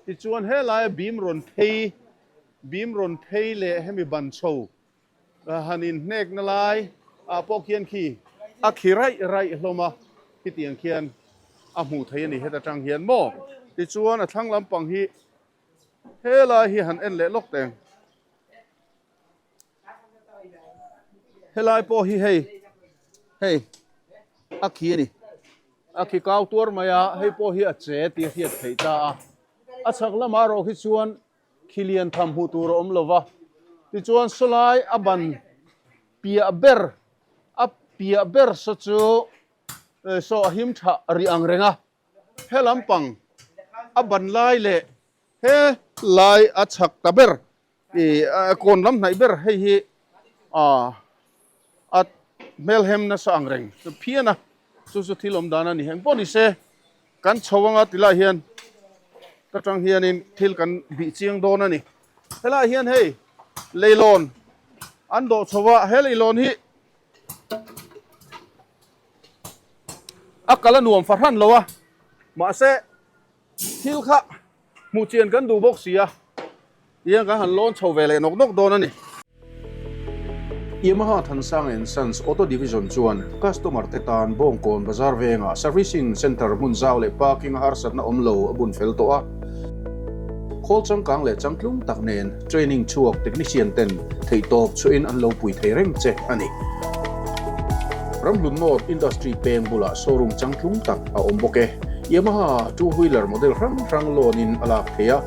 S2: Tichuan helaia bim rawn phei bim rawn phei leh hemi ban chho han inhnekna lai ah pawh khian khi a khi raih raih hlawm a, khitiang khian a hmuh theih a ni heta tang hian maw. Tichuan a thlang lampang hi helai hi han en leh lawk teng. Helai pawh hi hei hei a khi a ni a khi kau tuar mai a hei pawh hi a che tih a hriat theih ta a a chhak lamah erawh khi chuan khi lian tham hmuh tur a awm lo va tichuan sawlai a ban piah ber a piah ber saw chu saw a him tha rih ang reng a he lampang a ban lai leh he lai a chhak ta ber Ih kawn lam hnaih ber hei hi ah a hmelhem nasa ang reng phian a chu chu thil awm dan a ni engpawh ni se kan chho anga ti lai hian ka tang hianin thil kan bih chiang dawn a ni helaiah hian hei leilawn an dawh chho a he leilawn hi a kal a nuam fahran lo a mahse Thil kha hmuh chian kan duh bawk si a, tihian kan han lawn chho ve leh nawk nawk dawn a ni.
S6: Yamaha Thansang and Sons Auto Division chuan customer te tan Bawngkawn Bazar vengah Servicing Centre hmun zau leh parking a harsatna awm lo a bun fel tawh a. Khawl changkang leh changtlung tak nen training chhuak technician ten theihtawp chhuahin an lo pui thei reng che a ni. Ramhlun North Industry peng bulah showroom changtlung tak a awm bawk e. Yamaha two wheeler model hrang hrang loan in a lak thei a.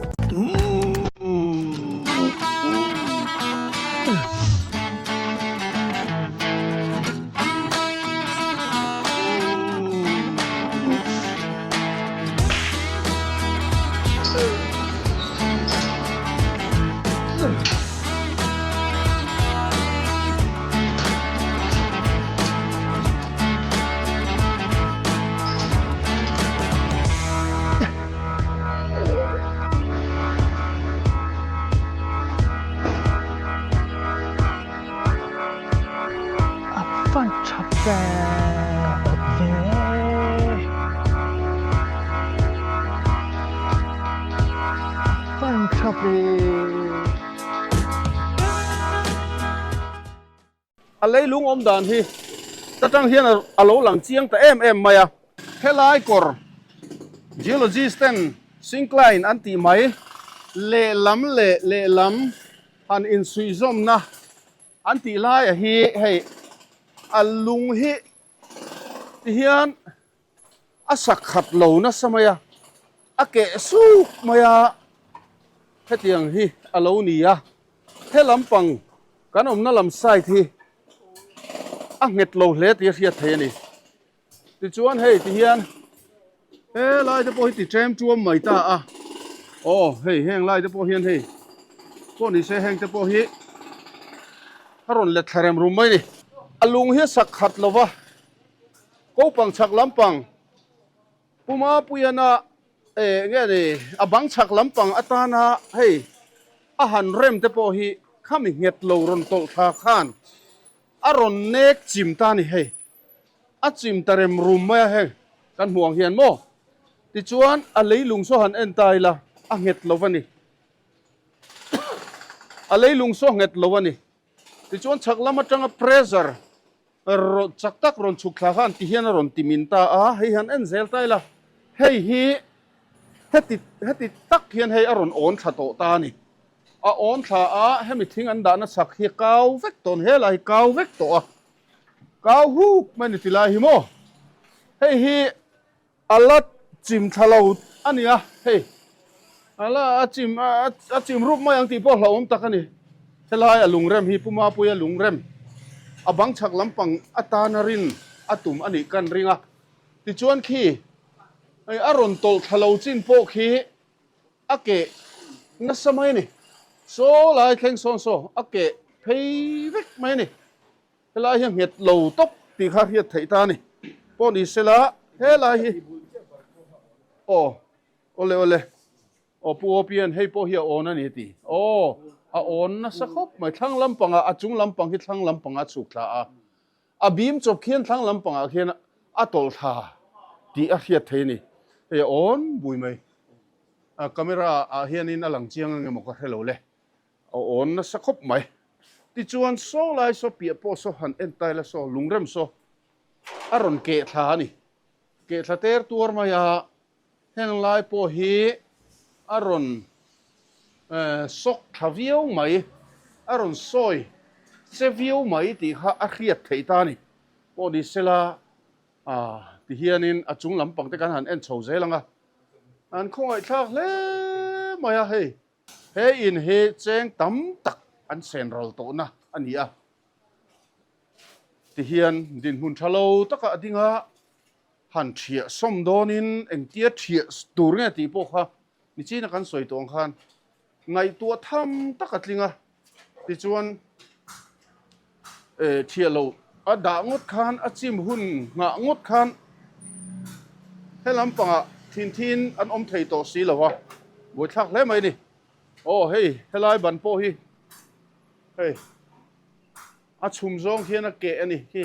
S7: A fan tha ve ve. Fan tha ve.
S2: A leilung awm dan hi ta tang hian a lo lang chiang ta em em mai a. Helai kawr geologist ten syncline an tih mai lehlam leh lehlam han insuihzawmna an tih laia hi hei a lung hi tihian a sak khat lo nasa mai a, a keh suk mai a, hetiang hi a lo ni a, he lampang kan awmna lam side hi a nghet lo hle tih a hriat theih a ni. Tichuan hei tihian helai te pawh hi ti tlem tuam mai ta a, aw hei heng lai te pawh hian hei pawh ni se heng te pawh hi a rawn let thla rem rum mai a ni. A lung hi a sak khat lo va. Kopang chhak lampang Puma Puiana eh nge ni a bang chhak lampang atana hei a han rem te pawh hi khami nghet lo rawn tawlh thla khan a rawn nek chim ta ni hei a chim ta rem rum mai a hei kan hmuh ang hian maw tichuan a leilung saw han en ta ila a nghet lo a ni a leilung saw nghet lo a ni tichuan chhak lam atanga pressure Rawn chak tak rawn chhuk thla khan ti hian a rawn ti min ta a, hei han en zel ta ila. Hei hi heti heti tak hian hei a rawn awn thla tawh ta a ni. A awn thla a, hemi thing an dahna chhak hi kau vek tawh a ni, helai hi kau vek tawh a, kau huk mai a ni tilai hi maw. Hei hi a la chim thla lo a ni a, hei a la a chim a chim rup mai ang tih pawh hlauhawm tak a ni. Helai a lungrem hi Pu Mapuia lungrem a bang chhak lampang atana rin a tum a nih kan ring a, tichuan khi hei a rawn tawlh thla lo chin pawh khi a keh nasa mai a ni. Saw lai thleng sawn saw a keh phei vek mai a ni. Helai hi a nghet lo tawp tih kha hriat theih ta a ni. Pawh ni sela helai hi aw awle awle aw Pu Opian hei pawh hi a awn a ni a ti. Aw a awn nasa khawp mai thlang lampangah a chung lampang hi thlang lampangah a chhuk thla a. A bim chawp khian thlang lampangah khian a tawlh thla tih a hriat theih a ni. Hei a awn bui mai. A camera ah hianin a lang chiang ang emaw ka hre lo le. A awn nasa khawp mai. Tichuan saw lai saw piah pawh saw han en tai la saw lungrem saw a rawn keh thla a ni. Keh thla ter tuar mai a, heng lai pawh hi a rawn sawk thla viau mai, a rawn sawi che viau mai tih kha a hriat theih ta a ni. Pawh ni sela tihianin a chung lampang te kan han en chho zel ang a, an khawngaihthlak hle mai a hei. He in hi cheng tam tak an sen ral tawhna a ni a, tihian dinhmun tha lo taka a ding a, han thiah sawm dawnin engtia thiah tur nge tih pawh kha nichina kan sawi tawh ang khan ngaihtuah tham tak a tling a, tichuan thiah loh a dah ngawt khan a chim hun nghah ngawt khan he lampangah thin thin an awm thei tawh si lo a, buaithlak hle mai a ni. Aw hei helai ban pawh hi hei a chhum zawng khian a keh a ni khi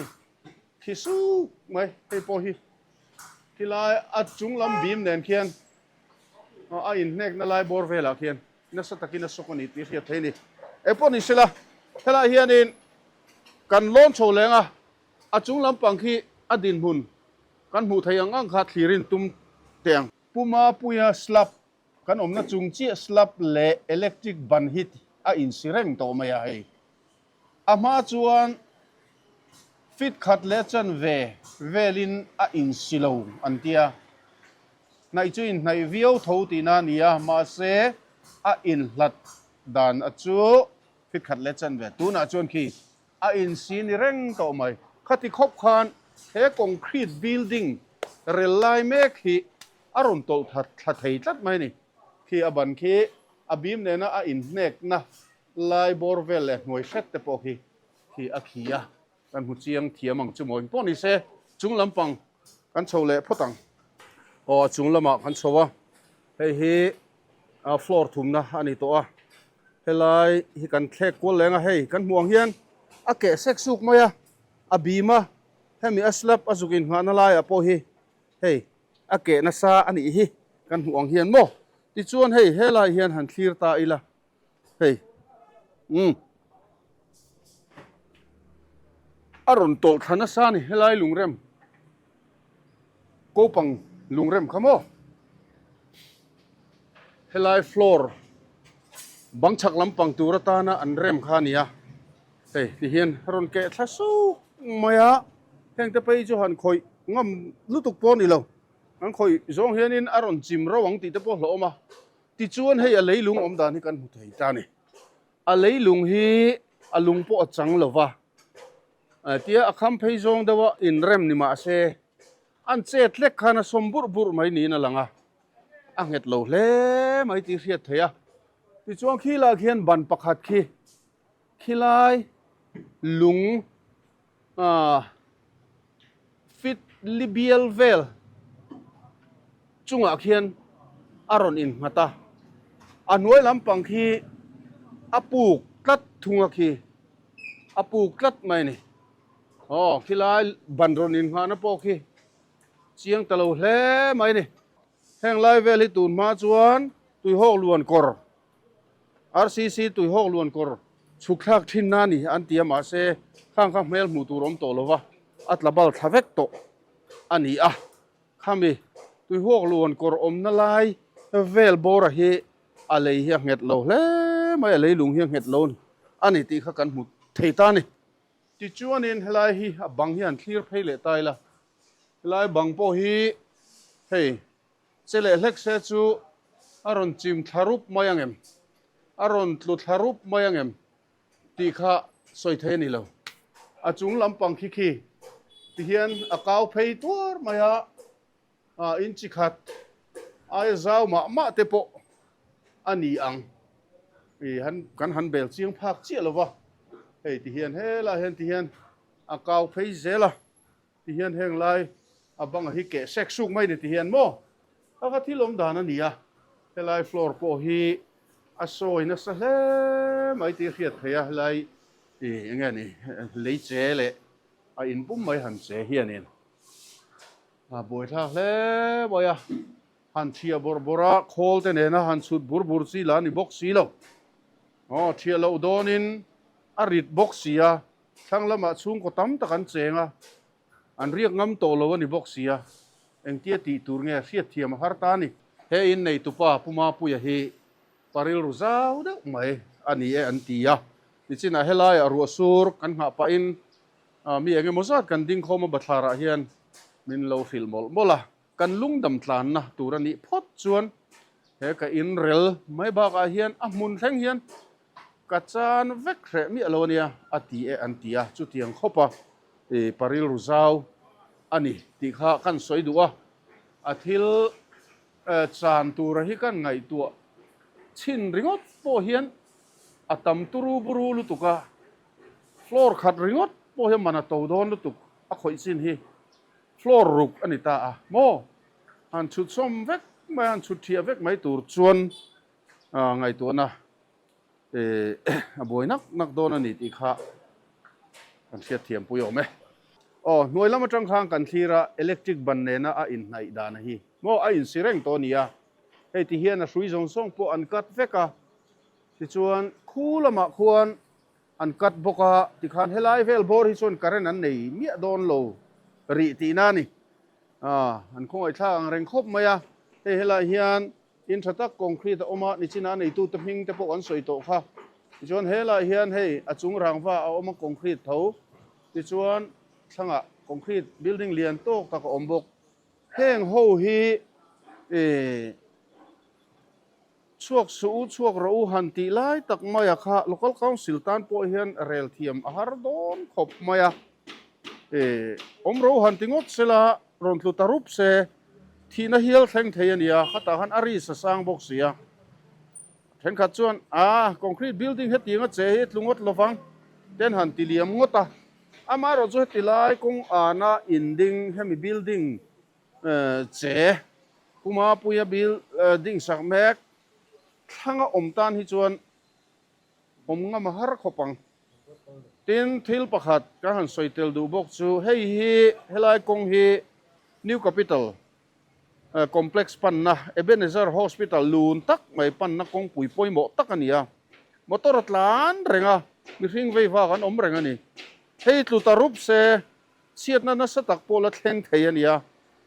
S2: khi suk mai hei pawh hi khilai a chung lam bim nen khian a inhnekna lai bawr velah khian nasa takin a sawk a ni tih hriat theih a ni. Engpawh ni sela, helaiah hianin kan lawn chho leng a, a chung lampang khi a dinhmun kan hmuh theih ang ang kha thlirin tum teh ang. Pu Mapuia slab kan awmna chung chiah slab leh electric ban hi a insi reng tawh mai a hei. A hma chuan fit khat leh chanve velin a insi lo an tia. Hnaih chu inhnaih viau tho tihna a ni a, mahse a inhlat dan a chu fit khat leh chanve. Tunah chuan khi a insi ni reng tawh mai. Khati khawp khan he concrete building rel lai mek hi a rawn tawlh thla thei tlat mai a ni. Khi a ban khi a bim nena a inhnekna lai bawr vel leh hnuai hret te pawh khi khi a khi a. Kan hmu chiang thiam ang chu maw engpawh ni se chung lampang kan chho leh phawt ang. Aw a chung lamah kan chho a, hei hi a floor thumna a ni tawh a, helai hi kan thlek kual leng a, hei kan hmuh ang hian a keh sek suk mai a, a bim a, hemi a slab a zuk inngahna laiah pawh hi hei a keh nasa a nih hi kan hmuh ang hian maw tichuan hei helai hian han thlir ta ila. Hei umm a rawn tawlh thla nasa a ni helai lungrem kopang lungrem kha maw helai floor bang chhak lampang tur atana an rem kha a ni a hei ti hian a rawn keh thla suk mai a heng te phei chu han khawih ngam lutuk pawh a ni lo an khawih zawng hianin a rawn chim rauh ang tih te pawh a hlauhawm a. Tichuan hei a leilung awm dan hi kan hmu thei ta a ni. A leilung hi a lung pawh a chang lo va, tia a kham phei zawng deuh a inrem ni mah se an chet hlek khan a sawm burh burh mai niin a lang a, a nghet lo hle mai tih hriat theih a. Tichuan khilai khian ban pakhat khi khilai lung ah fit li bial vel chungah khian a rawn innghat a, a hnuai lampang khi a puk tlat thung a khi a puk tlat mai a ni. Aw khilai ban rawn innghahna pawh khi chiang ta lo hle mai a ni. Heng lai vel hi tun hma chuan tuihawk luan kawr RCC tuihawk luan kawr chhuk thlak thin na ni an ti a mahse khang kha hmel hmuh tur awm tawh lo va a tla bal thla vek tawh a ni a. Khami. Tuihawk luan kawr awmna lai vel bawra hi a lei hi a nghet lo hle mai a, leilung hi a nghet lo a ni tih kha kan hmu thei ta a ni. Tichuanin helai hi a bang hi an thlir phei leh ta ila, helai bang pawh hi hei che leh hlek se chu a rawn chim thla rup mai ang em, a rawn tlu thla rup mai ang em tih kha sawi thei a ni lo. A chung lampang khi khi tihian a kau phei tuar mai a, in chi khat aia zau mah mah te pawh a ni ang. I han kan han bel chiang phak chiah lo va, hei tihian helaiah hian tihian a kau phei zel a, tihian heng lai a banga hi keh sek suk mai ni tihian maw a kha thil awm dan a ni a, helai floor pawh hi a sawi nasa hle mai tih a hriat theih a, helai ih eng nge ni lei che leh a inpum mai han che hianin a buaithlak hle mai a, han thiah bawrh bawrh a, khawl te nena han chhut bur bur chi lah a ni bawk si lo, aw thiah loh dawnin a rit bawk si a. Thlang lamah chhungkaw tam tak an cheng a, an riak ngam tawh lo a ni bawk si a, engtia tih tur nge hriatthiam a har ta a ni. He in neitupa Pu Mapuia hi pa rilru zau deuh mai a ni e an ti a, nichinah helaiah ruah sur kan nghah pahin mi eng emaw zat kan ding khawm a bathlarah hian min lo hrilh mawlh mawlh a, kan lungdam tlanna tur a nih phawt chuan he ka inrel mai bakah hian a hmun thleng hian Ka chan vek hreh miah lo ania a ti e an ti a, chutiang khawp a pa rilru zau a ni tih kha kan sawi duh a, a thil chan tura hi kan ngaihtuah chhin ringawt pawh hian a tam turu buru lutuk a, floor khat ringawt pawh hian man a to dawn lutuk a khawih chin hi floor ruk a ni ta a maw, han chhut sawm vek mai han chhut thiah vek mai tur chuan ngaihtuahna a buai nak nak dawn a ni tih kha kan hriatthiam pui awm e. Aw, hnuai lam atang khan kan thlir a, electric ban nena a inhnaih dan hi maw a insi reng tawh a ni a, hei ti hian a hrui zawng zawng pawh an cut vek a, tichuan khu lamah khuan an cut bawk a, tikhan helai vel bawr hi chuan current an nei miah dawn lo rih tihna a ni. An khawngaihthlak ang reng khawp mai a, hei helai hian In tha tak concrete a awm a, nichina a neitute hming te pawh kan sawi tawh kha. Tichuan helaiah hian hei a chung rangva a awm a concrete tho. Tichuan thlangah concrete building lian tawk tak a awm bawk. Heng ho hi ih chhuak suh u chhuak rawh u han tih lai tak mai a kha local council tan pawh hian rel thiam a har dawn khawp mai a. Ih awm ro han ti ngawt sela rawn tlu ta rup se. Thihna hial thleng thei a ni a, khatah khan a risk a sang bawk si a. Thenkhat chuan, Ah, concrete building hetiang a che hi tlu ngawt lovang, ten han ti liam ngawt a. Amaherawh chu heti lai kawng ana in ding hemi building che Puma Puia building sak mek thlanga awm tan hi chuan awm ngam a har khawp ang. Tin, thil pakhat ka han sawi tel duh bawk chu hei hi helai kawng hi New Capital Complex panna Ebenezer Hospital lun tak mai panna kawngpui pawimawh tak a ni a. Motor a tlan reng a, mihring vei vak an awm reng a ni. Hei tlu ta rup se, chhiatna nasa tak pawh la thleng thei a ni a.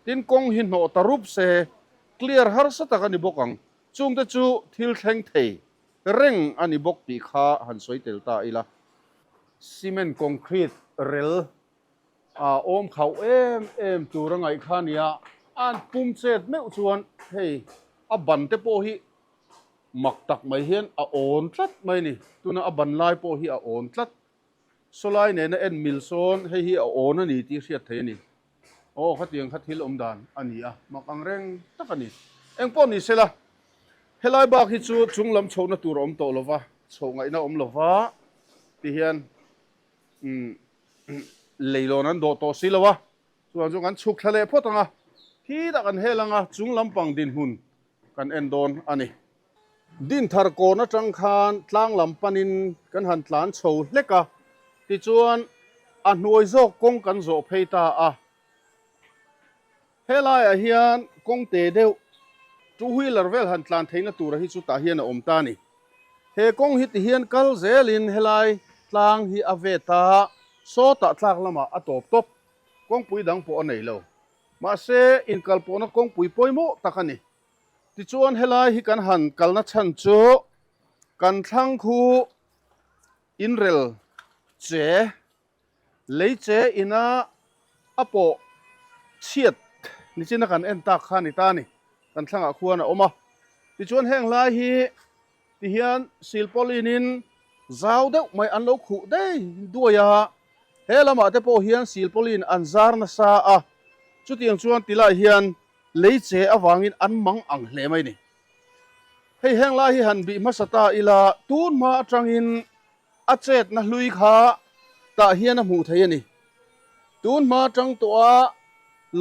S2: Tin, kawng hi hnawh ta rup se, clear harsa tak a ni bawk ang. Chungte chu thil thleng thei reng a ni bawk tih kha han sawi tel ta ila. Cement concrete rel a awm khauh em em tur a ngaih kha nia, an pum chet meuh chuan hei a ban te pawh hi mak tak mai hian a awn tlat mai a ni, tuna a ban lai pawh hi a awn tlat, sawlai nena en mil sawn hei hi a awn a ni tih hriat theih a ni. Aw khatiang kha thil awm dan a ni a, mak ang reng tak a ni. Eng pawh ni sela, helai bak hi chu chung lam chhohna tur a awm tawh lova, chhoh ngaihna awm lova ti hian umm leilawn an dawh tawh si lo a, chuvang chu kan chhuk thla leh phawt ang a, khi tak an hel ang a, chung lampang dinhmun kan en dawn a ni. Dinthar kawn atang khan tlang lam panin kan han tlan chho hlek a, tichuan a hnuai zawk kawng kan zawh phei ta a. Helaiah hian kawng te deuh two wheeler vel han tlan theihna tura hi chutah hian a awm ta a ni. He kawng hi tihian kal zelin helai tlang hi a vet a, sawtah tlak lamah a tawp tawp, kawngpui dang pawh a nei lo. Mahse, inkalpawhna kawngpui pawimawh tak a ni. Tichuan helai hi kan han kalna chhan chu kan thlang khu inrel che, lei che ina a pawh chhiat nichina kan en tak kha a ni ta a ni. Kan thlangah khuan a awm a. Tichuan heng lai hi tihian silpauline in zau deuh mai an lo khuh dei duai a. He lamah te pawh hian silpauline an zar nasa a, chutiang chuan tilai hian lei che avangin an mang ang hle mai ni. Hei heng lai hi han bih hmasa ta ila, tun hma atangin a chetna hlui kha tah hian a hmuh thei a ni. Tun hma atang tawha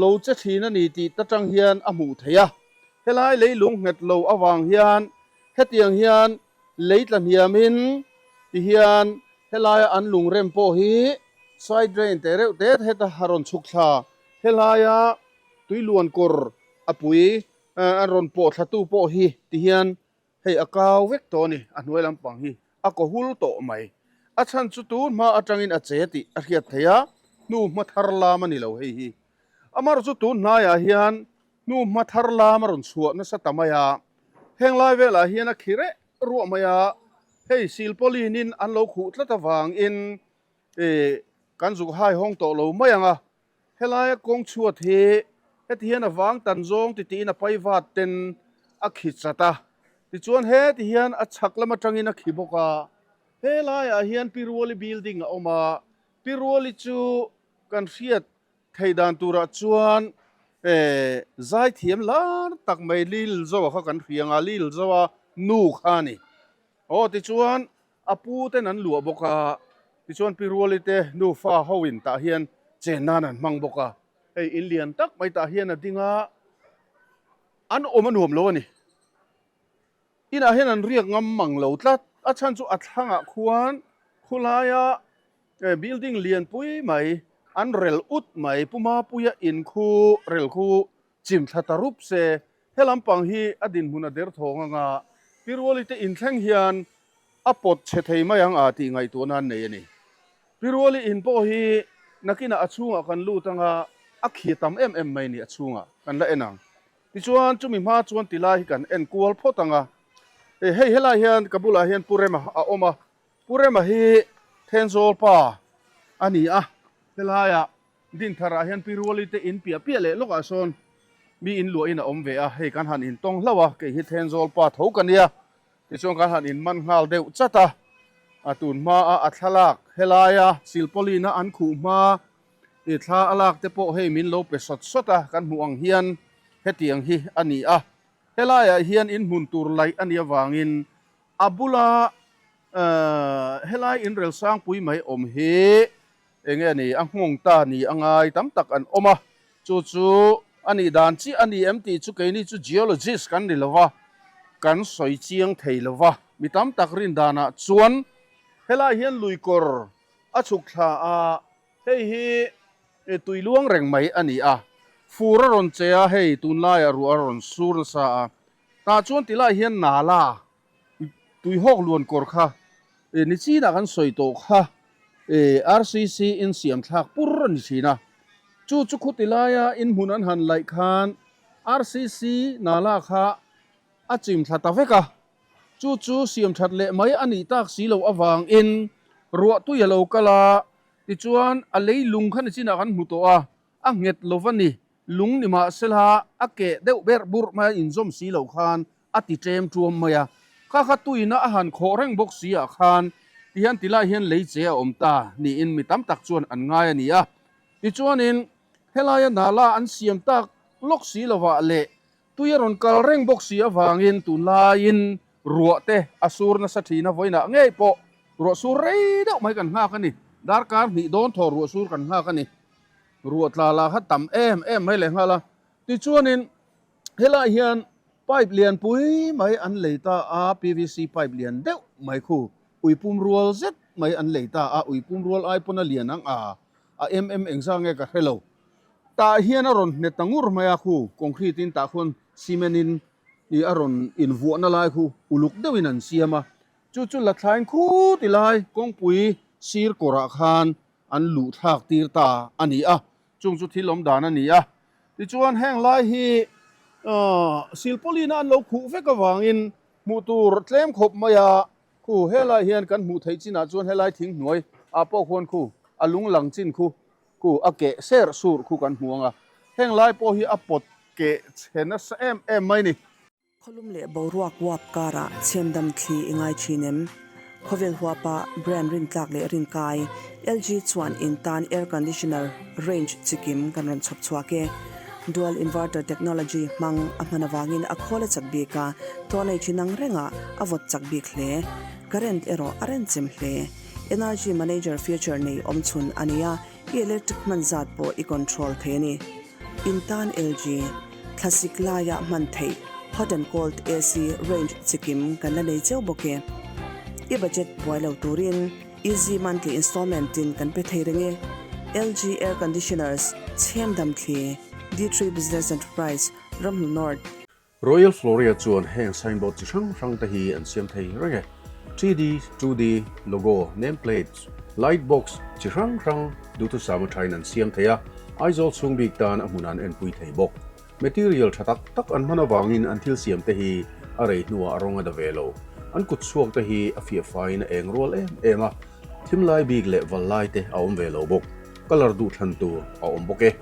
S2: lo che thin a ni tih ta tang hian a hmuh thei a. Helai leilung nghet lo avang hian hetiang hian lei tla hniamin tihian helaia an lungrem pawh hi side drain teh reuh te heta a rawn chhuk thla. Helaia tuiluan kawr a pui an rawn pawh thlatu pawh hi tihian hei a kau vek tawh a ni, a hnuai lampang hi a kaw hul tawh mai. A chhan chu tun hma atangin a che tih a hriat theih a, hnu hma thar lam a ni lo hei hi. Amaherawhchu chu tun hnaiah hian hnu hma thar lam a rawn chhuah nasa ta mai a, heng lai velah hian a khi reh ruah mai a, hei silpauline in an lo khuh tlat avangin kan zuk hai hawng tawh lo mai ang a. Helaia kawng chhuat hi heti hian a vang tan zawng titiin a pai vat ten a khi chat a, tichuan heti hian a chhak lam atangin a khi bawk a. Helaiah hian Piruali building a awm a, Piruali chu kan hriat theih dan turah chuan zaithiam lar tak mai Lilzoa kha kan hria ang a, Lilzoa nu kha a ni. Aw tichuan A pu ten an luah bawk a, tichuan Pi Ruali te nufa ho in tah hian chen nan an hmang bawk a, hei in lian tak mai tah hian a ding a, an awm a nuam lo a ni. Inah hian an riak ngam mang lo tlat, a chhan chu a thlangah khuan khulaia building lian pui mai an rel ut mai, Pu Mapuia in khu rel khu chim thla ta rup se, he lampang hi a dinhmun a derthawng anga Pi Ruali te inthleng hian a pawt chhe thei mai ang a tih ngaihtuahna an nei a ni. Pi Ruali in pawh hi nakinah a chhungah kan lut anga a khi tam em em mai ni a chhungah kan la en ang. Tichuan chumi hma chuan tilai hi kan en kual phawt anga hei helai hian ka bulah hian Pu Rema a awm a, Pu Rema hi Thenzawl pa a ni a, helaiah Dintharah hian Pi Ruali te in piah piah leh lawkah sawn mi in luahin a awm ve a, hei kan han intawng hlauh a, kei hi Thenzawl pa tho ka nia, tichuan kan han inman nghal deuh chat a, a tun hmaa a thlalak helaia silpauline a an khuh hma i thla a lak te pawh hei min lo pe sawt sawt a, kan hmuh ang hian hetiang hi a ni a, helaiah hian inhmun tur laih a nih avangin a bula helai inrel sangpui mai awm hi Enge ni, a nghawng ta ni a ngai tam tak an awm a, chu chu a nih dan chiah a ni em tih chu keini chu geologist kan ni lova, kan sawi chiang thei lova, mi tam tak rin danah chuan helai hian lui kawr a chhuk thla a, hei hi tui luang reng mai a ni a, fur a rawn che a, hei tunlaiah ruah a rawn sur nasa a, tah chuan tilai hian nala Tuihawk luan kawr kha ni chinah kan sawi tawh kha RCC in siam thlak pur a ni thin a, chu chu khuti laia in hmun an han laih khan RCC nala kha a chim thla ta vek a, chu chu siam that leh mai a nih tak si loh avangin ruah tui a lo kal a, tichuan a leilung kha ni chinah kan hmu tawh a, a nghet lo va ni, lung ni mahsela a keh deuh berh burh mai a inzawm si loh khan a ti tlem tuam mai a, kha kha tuina a han khawh reng bawk si ah khan tihian tilai hian lei che a awm ta niin mi tam tak chuan an ngai a ni a. Tichuanin helaia nala an siam tak lawk si lovah leh tui a rawn kal reng bawk si avangin tunlaiin ruah te a sur nasa thin a, vawiinah ngei pawh ruah sur rei deuh mai kan nghak a ni, darkar hnih dawn thaw ruah sur kan nghak a ni, ruah tla lah kha tam em em mai leh nghal a. Tichuanin Helai hian pipe lian pui mai an lei ta a, PVC pipe lian deuh mai khu uipum rual zet mai an lei ta a, uipum rual ai pawn a lian ang a, a em em engzah nge ka hre lo. Tah hian a rawn hnet ta ngur mai a khu, concrete in tah khuan cement in ih a rawn invuahna lai khu uluk deuhin an siam a, chu chu la thlain khu ti lai kawngpui sir kawrah khan an luh thlak tir ta a ni a, chung chu thil awm dan a ni a. Tichuan heng lai hi silpawlina an lo khuh vek avangin hmuh tur tlem khawp mai a, khu helai hian kan hmuh theih chinah chuan helai thing hnuai ah pawh khuan khu a lung lang chin khu khu a keh ser sur khu kan hmu ang a, heng lai pawh hi a pawt keh chhe nasa em em mai ni.
S8: Khawlum leh boruak uap karah chhemdam thli i ngai thin em? Khawvel huapa brand rintlak leh rinkai, LG chuan in tan air conditioner range chikim kan rawn chhawp chhuak e. Dual inverter technology hmang a hman avangin a khawl a chak bik a, tawlei chin ang rengah a vawt chak bik hle. Current erawh a renchem hle. Energy manager feature nei awmchhun a ni a, I electric hman zat pawh i control thei a ni. In tan LG, thlasik laia hman theih hot and cold AC range chikim kan la nei cheu bawk e. I budget buai lo turin easy monthly installment in kan pe thei reng e. LG air conditioners, chhem dam thli, D3 Business Enterprise, Ramhnu North.
S6: Royal Floria chuan heng signboard chi hrang hrang te hi an siam thei reng e. 3D, 2D, logo, name plates, light box chi hrang hrang duhthusam athain an siam thei a, Aizawl chhung bik tan a hmun an enpui thei bawk. Material tha tak tak an hman avangin an thil siam te hi a rei hnuah a rawng a da ve lo. An kut chhuak te hi a fiah faiin a eng rual em em a, thim lai bik leh val lai te a awm ve lo bawk. Colour duhthlan tur a awm bawk e.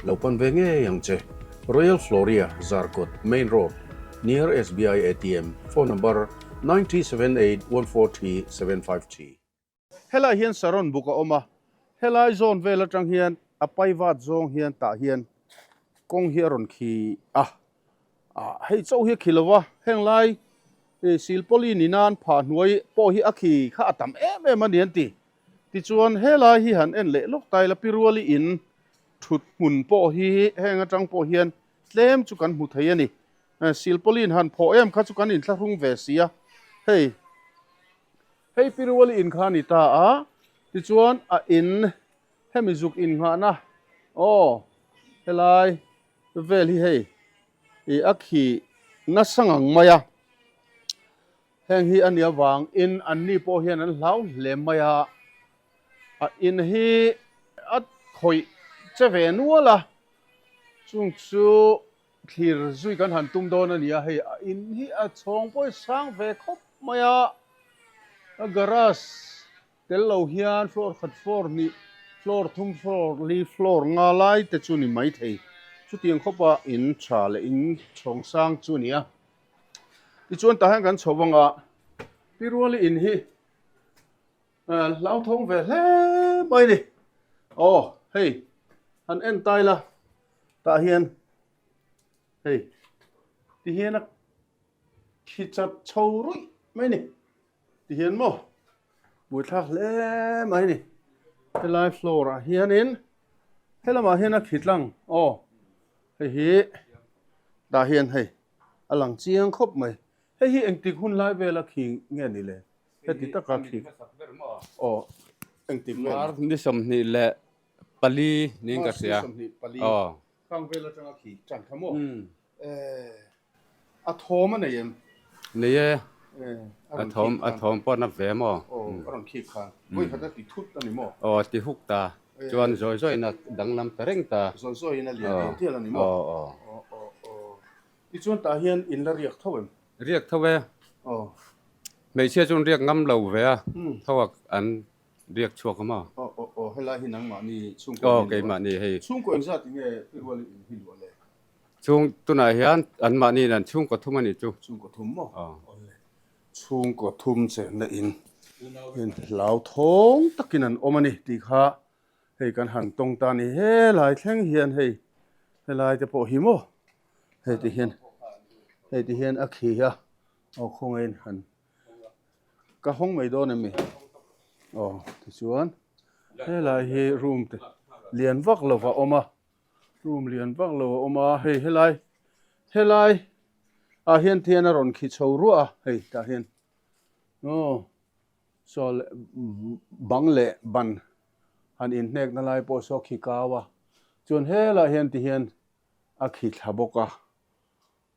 S6: Lo pan ve ngei ang che. Royal Floria, Zarkawt, Main Road, near SBI ATM, phone number, 9378143753.
S2: Helai hian Saron buk a awm a, helai zawn vel atang hian a paivat zawng hian tah hian kawng hi a rawn khi a, ah hei chauh hi a khi lo va, heng lai silpawlin in nan phah hnuai pawh hi a khi kha a tam em em a ni an ti. Tichuan helai hi han en leh lawk ta ila Piruali in Thut hmun pawh hi heng atang pawh hian tlem chu kan hmu thei a ni. Silpauline han phawh em kha chu kan inthlahrung ve si a. Hei, hei Piruali in kha a ni ta a, tichuan a in hemi zuk innghahna aw helai vel hi hei ih a khi nasa ngang mai a. Heng hi a nih avangin anni pawh hian an hlau hle mai a. A in hi a khawih che ve nual a, chung chu thlir zui kan han tum dawn a ni a, hei a in hi a chhawng pawh hi sang ve khawp mai a, a garage tel lo hian floor khat floor hnih floor thum floor li floor nga lai te chu ni mai thei, chutiang khawpa in tha leh in chhawng sang chu a ni a, tichuan tah hian kan chho vang a, Piruali in hi. Hlauthawng ve hle mai ni. Aw hei han en tai la tah hian hei ti hian a khi chat chho ruih mai ni. Ti hian maw buaithlak hle mai ni. Helai floor ah hianin helamah hian a khi tlang aw hei hi tah hian hei a lang chiang khawp mai. Hei hi engtik hun lai vela khi nge ni le? Heti taka khi aw engtik vel?
S9: Mar ni 24 niin ka hria.
S2: Mar ni 24
S9: Aw.
S2: Khang vel atanga khi tan kha maw? A thawm a nei em?
S9: Nei e. A thawm a thawm pawh na ve maw?
S2: Aw a rawn khik khan. Vawi khat a ti thut a ni maw?
S9: Aw ti huk ta. Chuan zawi zawiin a danglam ta reng ta.
S2: Zawi zawiin a lian tial tial a ni maw?
S9: Aw aw.
S2: Aw aw aw. Tichuan tah hian in la riak tho em?
S9: Riak tho e.
S2: Aw.
S9: Hmeichhia chuan riak ngam lo ve a, tho a an riak chhuak a maw?
S2: Aw aw aw, helai hi nangmahni chhungkaw
S9: Aw, keimahni hei.
S2: Chhungkaw engzat nge i rual in hi luah le?
S9: Chhung tunah hian anmahni in an chhungkaw thum a nih chu.
S2: Chhungkaw thum maw?
S9: Aw.
S2: Awle. Chhungkaw thum chenna in in hlauthawng takin an awm a ni tih kha hei kan han tawng ta a ni. Helai thleng hian hei helai te pawh hi maw? Hei ti hian hei ti hian a khi a aw khawngaihin han ka hawng mai dawn em ni aw tichuan helai hi room te lian vak lo a awm a room lian vak lo a awm a hei helai helai ah hian thian a rawn khi chho ruah a hei tah hian aw saw leh bang leh ban han inhnekna lai pawh saw khi kau a chuan helai hian ti hian a khi thla bawk a,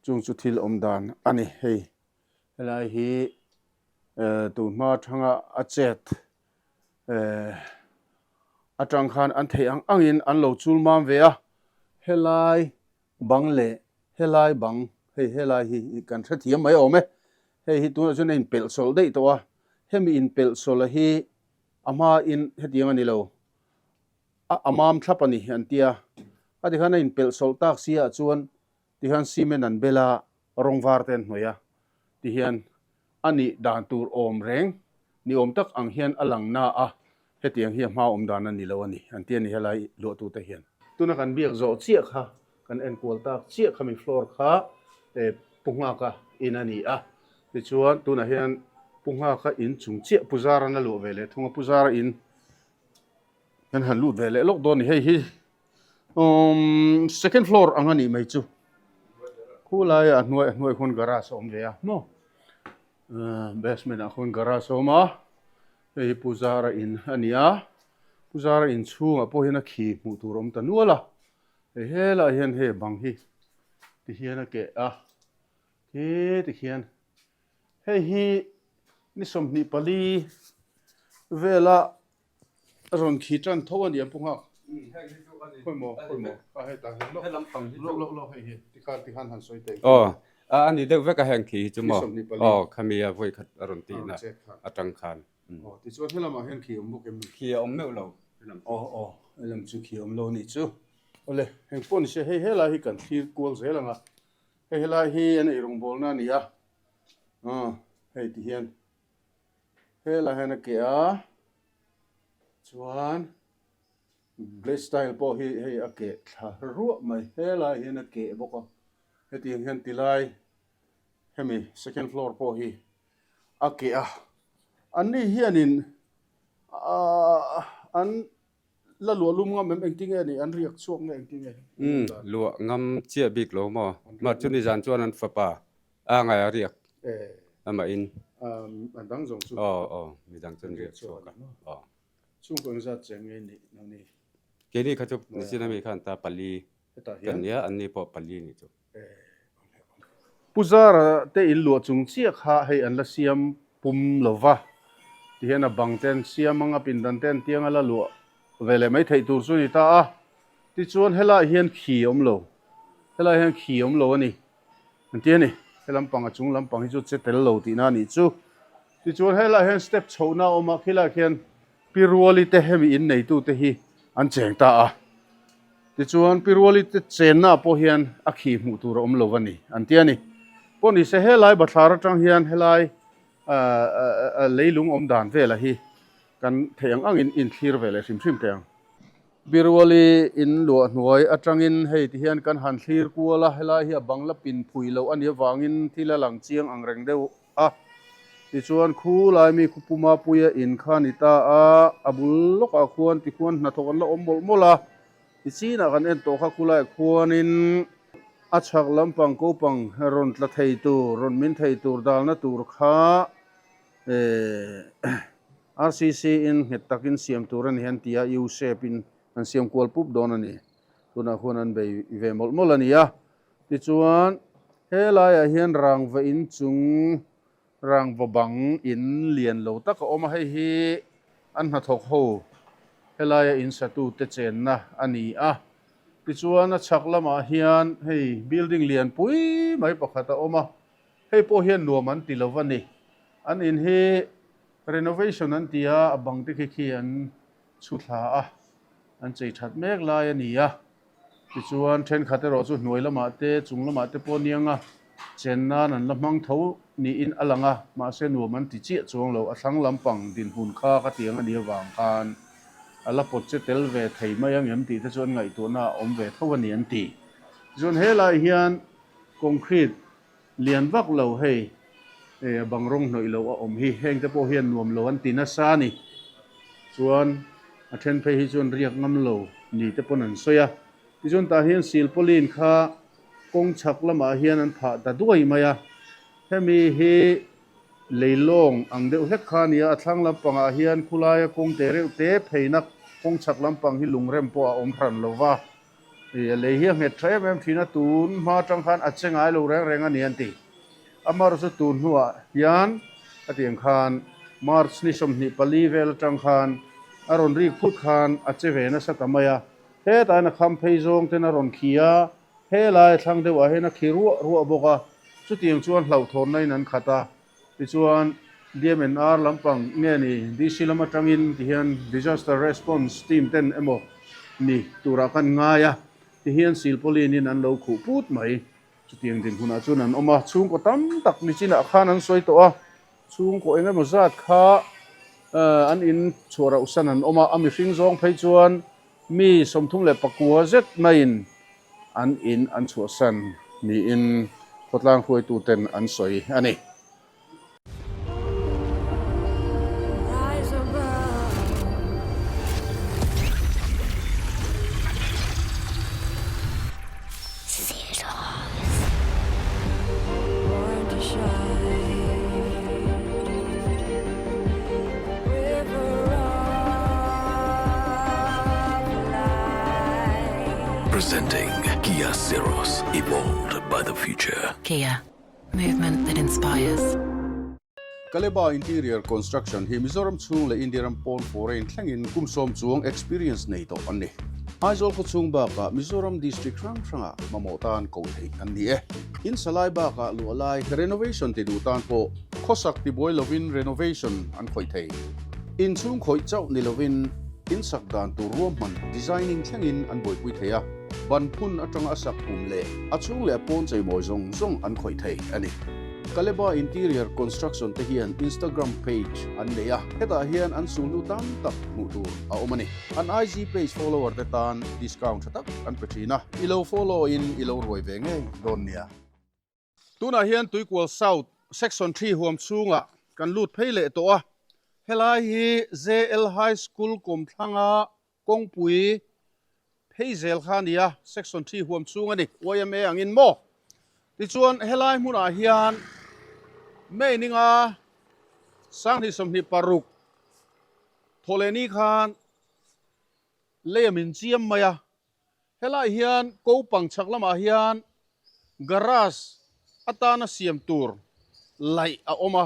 S2: chung chu thil awm dan a ni. Hei helai hi tun hma atanga a chet atang khan an theih ang angin an lo chul mam ve a, helai.
S4: bang leh helai bang hei helai hi kan hrethiam mai awm e. Hei hi tunah chuan a inpelh sawlh daih tawh a, hemi inpelh sawlha hi a hmain hetiang a ni lo, a a mam thlap a ni an tia. A tikhan a inpelh sawlh tak si ah chuan tihian cement an bel a, rawng var te an hnawih a, tihian a nih dan tur awm reng ni awm tak ang hian a lang na a, hetiang hi a hma awm dan a ni lo a ni an tia ni helai luahtute hian. Tuna kan biak zawh chiah kha kan enkual tak chiah khami floor kha Pu Nghaka in a ni a, tichuan tunah hian Pu Nghaka in chung chiah Pu Zara'n a luah ve leh thung a, Pu Zara in kan han lut ve leh lawk dawn a ni. Hei hi umm second floor ang a nih mai chu khulaiah a hnuai a hnuai khawn garage a awm ve a maw basement ah khawn garage a awm a hei hi Pu Zara in a ni a Pu Zara in chhungah pawh hian a khi hmuh tur a awm ta nual a hei helaiah hian hei bang hi ti hian a keh a khi ti khian hei hi ni 24 vela A rawn khi tan tho a ni a pu nghak. Khawi maw, khawi maw, a hetah hian lawk, lawk, lawk, lawk hei hi tikhan tikhan han sawi teh.
S9: Aw, a ani deuh vek a heng khi hi chu maw. Aw, khami a vawi khat a rawn tihna atang khan.
S4: Aw, tichuan helamah hian khi a awm bawk em ni?
S9: Khi a awm meuh lo.
S4: Aw, aw, helam chu khi a awm lo a nih chu. Awle, heng pawh ni se hei helai hi kan thlir kual zel ang a. Hei helai hi an eirawngbawlna a ni a, aw, hei ti hian. Helai hian a keh a, chuan glaze tile pawh hi hei a keh thla ruah mai, helai hian a keh bawk a, hetiang hian tilai hemi second floor pawh hi a keh a, anni hianin ahh an la luah lum ngam em engtinge a nih an riak chhuak nge engtinge?
S9: Umm luah ngam chiah bik lo maw? Mah chuni zan chuan an fapa a ngai a riak amah in.
S4: Umm a dang zawng chu.
S9: Aw aw mi dang chuan riak chhuak a aw.
S4: Chhungkaw engzat che nge nih nang ni?
S9: Keini kha chu nichin ami khan ta pali kan nia anni pawh pali nih chu.
S4: Pu Zara te in luah chung chiah kha hei an la siam pum lo va, tihian a bang te an siam ang a, pindan te an tiang a la luah ve leh mai theih tur chu a ni ta a. Tichuan helaiah hian khi a awm lo, helaiah hian khi a awm lo a ni an ti a ni. He lampang a chung lampang hi chu che tel lo tihna a nih chu. Tichuan helaiah hian step chhohna a awm a, khilaiah khian Pi Ruali te hemi inneitute hi an cheng ta a. Tichuan, Pi Ruali te chennaah pawh hian a khi hmuh tur a awm lo a ni, an ti a ni. Pawh ni se, helai bathlar atang hian helai leilung awm dan vela hi kan theih ang angin inthlir ve leh hrim hrim teh ang. Pi Ruali in luah hnuai atangin hei ti hian kan han thlir kual a, helai hi a bang la pin phui loh a nih avangin thil a lang chiang ang reng deuh a. Tichuan, khu lai mi khu Puma Puia in kha a ni ta a, a bul lawkah khuan tikhuan hnathawk an la awm mawlh mawlh a. Tichinah kan en tawh kha khu laiah khuanin a chhak lampang kopang rawn tla thei tur, rawn min thei tur dalna tur kha RCC in nghet takin siam tur a ni an ti a, U shape in an siam kual pup dawn a ni. Tunah khuan an bei ve mawlh mawlh a ni a. Tichuan, helaiah hian rangva in chung rangva bang in lian lo tak a awm a, hei hi an hnathawk ho helaia in satute chenna a ni a. Tichuan, a chhak lamah hian hei building lian pui mai pakhat a awm a, hei pawh hian nuam an ti lo va ni. An in hi renovation an ti a, a bang te khi khi an chhu thla a, an chei that mek lai a ni a. Tichuan, thenkhat erawh chu hnuai lamah te, chung lamah te pawh nianga chen nan an la hmang tho niin a lang a, mahse nuam an ti chiah chuang lo. A thlang lampang dinhmun kha ka tiang a nih avang khan a la pawt che tel ve thei mai ang em tih te chu an ngaihtuahna a awm ve tho a ni an ti. Tichuan, helaiah hian concrete lian vak lo hei a bang rawng hnawih loh a awm hi, heng te pawh hian nuam lo an ti nasa a ni. Chuan a then phei hi chuan riak ngam lo ni te pawn an sawi a. Tichuan tah hian silpauline kha kawng chhak lamah hian an phah ta duai mai a. Hemi hi leilawng ang deuh hlek kha a ni a, a thlang lampangah hian khulaia kawng te reuh te pheina kawng chhak lampang hi lungrem pawh a awm hran lo va. Ih a lei hi a nghet tha em em thin a, tun hma atang khan a che ngai lo reng reng a ni an ti. Amaherawh chu tun hnuah hian a tiang khan March ni 24 vel atang khan a rawn rik phut khan a che ve nasa ta mai a, hetah hian a kham phei zawng ten a rawn khi a,
S2: Helai thlang deuhah hian a khi ruah ruah bawk a, chutiang chuan hlauhthawnna in an khat a, tichuan DMNR lampang nge ni DC lam atangin tihian Disaster Response Team ten emaw ni turah khan ngai a, tihian silpauline in an lo khuh put mai. Chutiang dinhmunah chuan an awm a, chhungkaw tam tak nichinah khan an sawi tawh a, chhungkaw eng emaw zat kha an in chhuah rauh san an awm a, a mihring zawng phei chuan Mi 34 zet maiin an in an chhuahsan niin khawtlang hruaituten an sawi a ni.
S10: Presenting Kia Syros, evolved by the future.
S11: Kia, movement that inspires.
S6: Kaleba Interior Construction hi Mizoram chhung leh India ram pawn foreign thlengin kum sawm chuang experience nei tawh an ni. Aizawl khaw chhung bakah Mizoram district hrang hrangah mamawh tan koh theih an ni e. In salai bakah luah lai renovation ti duh tan pawh khawsak tibuai lovin renovation an khawih thei. Inchhung khawih chauh ni lovin insak dan tur ruahman designing thlengin an buaipui thei a, ban phun atanga a sak pum leh a chhung leh a pawn cheimawi zawng zawng an khawih thei a ni. Kaleba Interior Construction te hian Instagram page an nei a, hetah hian an sulhnu tam tak hmuh tur a awm a ni. An IG page follower te tan discount tha tak an pe thin a, i lo follow in i lo ruai ve ngei dawn nia.
S2: Tunah hian Tuikual South Section 3 huam chhungah kan lut phei leh tawh a, helai hi JL High School kawmthlanga kawngpui phei zel kha a ni a, Section 3 huam chhung a ni, YMA angin maw? Tichuan helai hmunah hian May ninga 2026 thawhlehni khan lei a min chiam mai a, Helai hian kopang chhak lamah hian garage atana siam tur laih a awm a,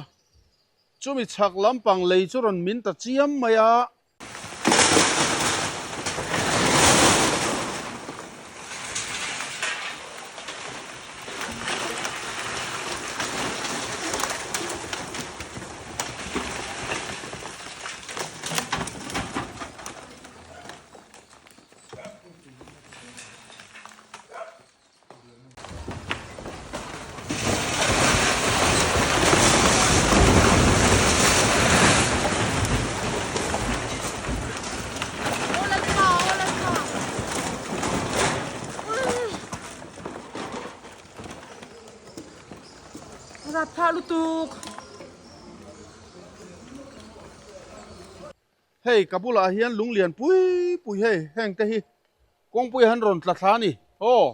S2: chumi chhak lampang lei chu rawn min ta chiam mai a. Hei ka bulah hian lung lian pui pui hei heng te hi kawngpui han rawn tla thla a ni aw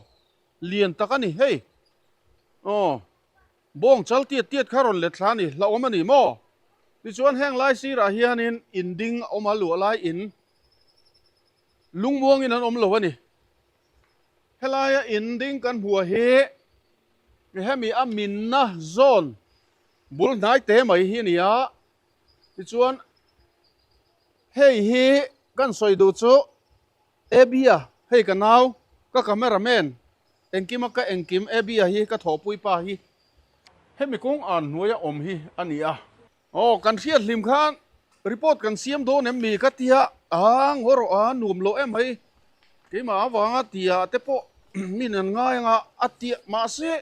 S2: lian tak a ni hei aw bawng chal tiat tiat kha rawn let thla a ni hlauhawm a ni maw tichuan heng lai sirah hianin in ding a awm a luah lai in lungmuangin an awm lo a ni helaia in ding kan hmuh hi hemi a minna zawn bul hnai te mai hi a ni a. Tichuan hei hi kan sawi duh chu Abby-a hei ka nau ka camera man engkima ka engkim Abby-a hi ka thawhpui pa hi hemi kawng an hnuaia awm hi a ni a. Aw kan hriat hlim khan report kan siam dawn em mi ka tia a ngaw rawh a nuam loh em hei keimah avanga tia te pawh min an ngai anga a tia mahse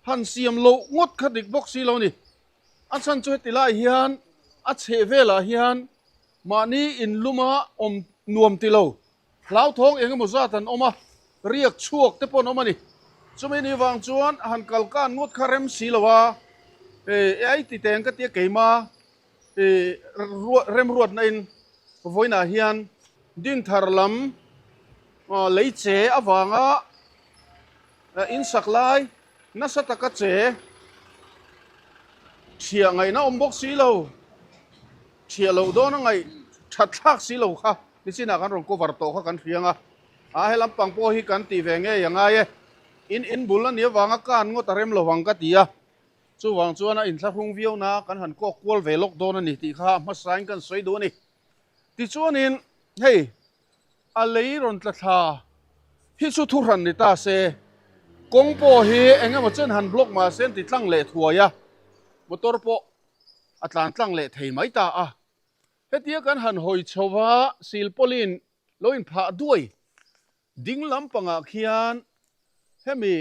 S2: han siam loh ngawt kha dik bawk si lo ni. A chhan chu heti lai hian a chheh velah hian mahni inluma awm nuam ti lo hlauthawng eng emaw zat an awm a, riak chhuak te pawh an awm a ni. Chumi ni vang chuan han kal kan ngawt kha rem si lo a, eh ai ti teng ka tia keima eh remruatna in vawiinah hian Dinthar lam lei che avanga insak lai Nasa taka che thiah ngaihna awm bawk si lo, thiah loh dawn a ngaih that thlak si lo kha nichinah kan rawn cover tawh kha kan hriang a, a he lampang pawh hi kan tih ve ngei a ngai e, in in bul a nih avanga kan ngawt a rem lo ang ka ti a, chuvang chuan a inthlahrung viau na kan han kawk kual ve lawk dawn a ni tih kha hmasain kan sawi duh a ni. Tichuanin hei a lei rawn tla thla hi chu thuhran ni ta se. Kawng pawh hi eng emaw chen han block mah se an ti tlang leh thuai a, motor pawh a tlan tlang leh thei mai ta a. Hetia kan han hawi chho va, silpawlin lo inphah duai ding lampangah khian hemi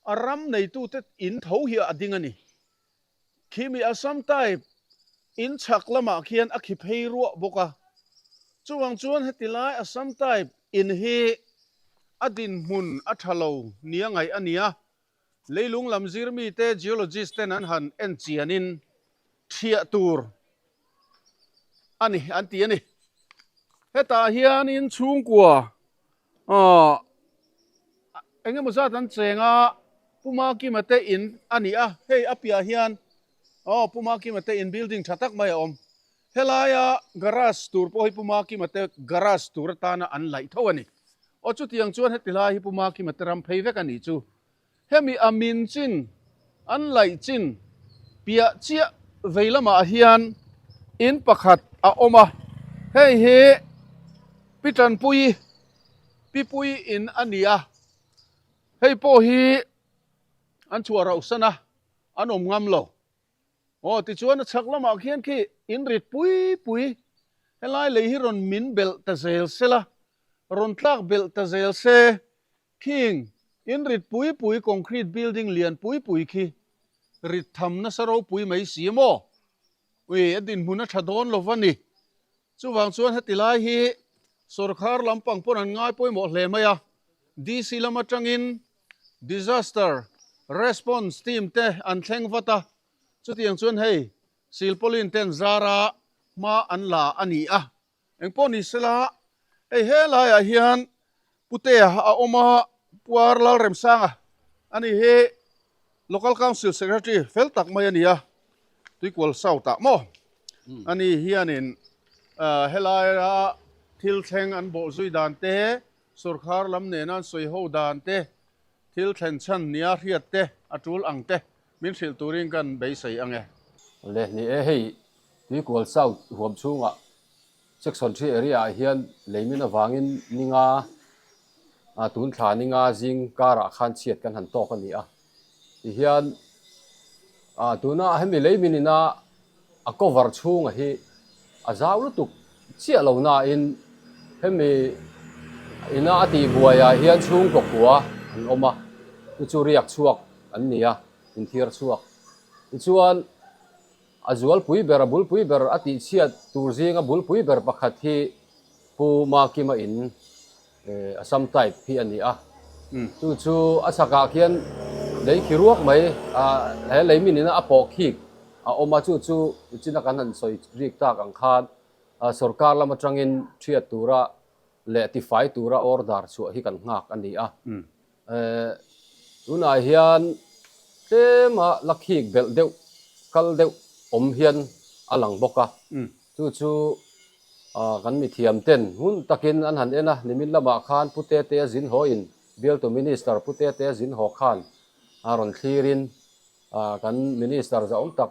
S2: a ram neitute in tho hi a ding a ni. Khimi Assam type in chhak lamah khian a khi phei ruah bawk a. Chuvang chuan heti lai Assam type in hi a dinhmun a tha lo nia ngaih a ni a. Leilung lam zir mite geologist ten an han en chianin thiah tur a ni an ti a ni. Hetah hianin chhungkua Aw, eng emaw zat an cheng a, Pu Makima te in a ni a, hei a piah hian aw Pu Makima te in building tha tak mai a awm. Helaia garage tur pawh hi Pu Makima te garage tur atana an laih tho a ni. Aw chutiang chuan heti lai hi Pu Makima te ram phei vek a nih chu. Hemi a min chin, an laih chin piah chiah vei lamah hian in pakhat a awm a, hei hi Pi Tanpui, Pi Pui in a ni a, hei pawh hi an chhuah rauh san a, an awm ngam lo. Aw tichuan a chhak lamah khian khi in rit pui pui, helai lei hi rawn min belh ta zel sela, rawn tlak belh ta zel se, Khing, in rit pui pui concrete building lian pui pui khi rit tham nasa ropui mai si maw? Ui, a dinhmun a tha dawn lo va ni. Chuvang chuan heti lai hi sorkar lampang pawn an ngai pawimawh hle mai a, DC lam atangin Disaster Response Team te an thleng vat a, chutiang chuan hei silpaulin ten zara hma an la a ni a. Engpawh ni sela, hei helaiah hian Putea a awm a, Puar Lalremsanga a ni hi Local Council Secretary fel tak mai a ni a, Tuikual South ah maw a ni hianin helaia thil thleng an bawh zui dan te, sorkar lam nena an sawi ho dan te, thil thlen chhan nia hriat te a tul ang te min hrilh turin kan beisei ang e.
S3: Le ni e, hei Tuikual South huam chhungah Section 3 area ah hian leimin avangin ninga tun thla ninga zing karah khan chhiat kan han tawk a ni a. Tihian tuna hemi leimin ina a cover chhunga hi a zau lutuk chiah lo nain hemi ina a tihbuai ah hian chhungkaw kua an awm a, chu chu riak chhuak an ni a, inthiar chhuak. Tichuan. A zualpui ber, a bulpui ber a tihchhiat tur zinga bulpui ber pakhat hi Pu Makima in Assam type hi a ni a. Chu chu a chhakah khian lei khi ruak mai, he lei min ina a pawh khik a awm a, chu chu china kan han sawi rik tak ang khan sorkar lam atangin thiat tura leh tifai tura order chhuah hi kan nghak a ni a. Tunah hian tlema la khik belh deuh, kal deuh awm hian a lang bawk a. Chu chu kan mithiam ten ngun takin an han en a, nimin lamah khan Pu Tetea zin haw in bialtu Minister Pu Tetea zin haw khan a rawn thlirin kan Minister zahawm tak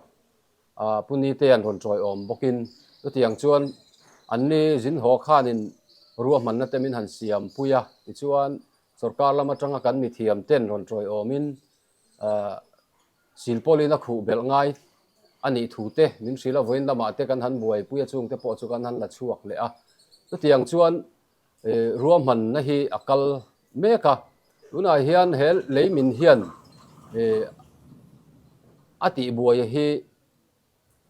S3: Pu Nitea'n rawn tawiawm bawkin chutiang chuan anni zin haw khanin ruahmanna te min han siam pui a, tichuan sorkar lam atanga kan mithiam ten rawn tawiawmin silpawlin a khuh belh ngai a nih thu te min hrilh a, vawiin lamah te kan han buaipui a chungte pawh chu kan han la chhuak leh a, chutiang chuan Ruahmanna hi a kal mek a, tunah hian he leimin hian a tihbuai hi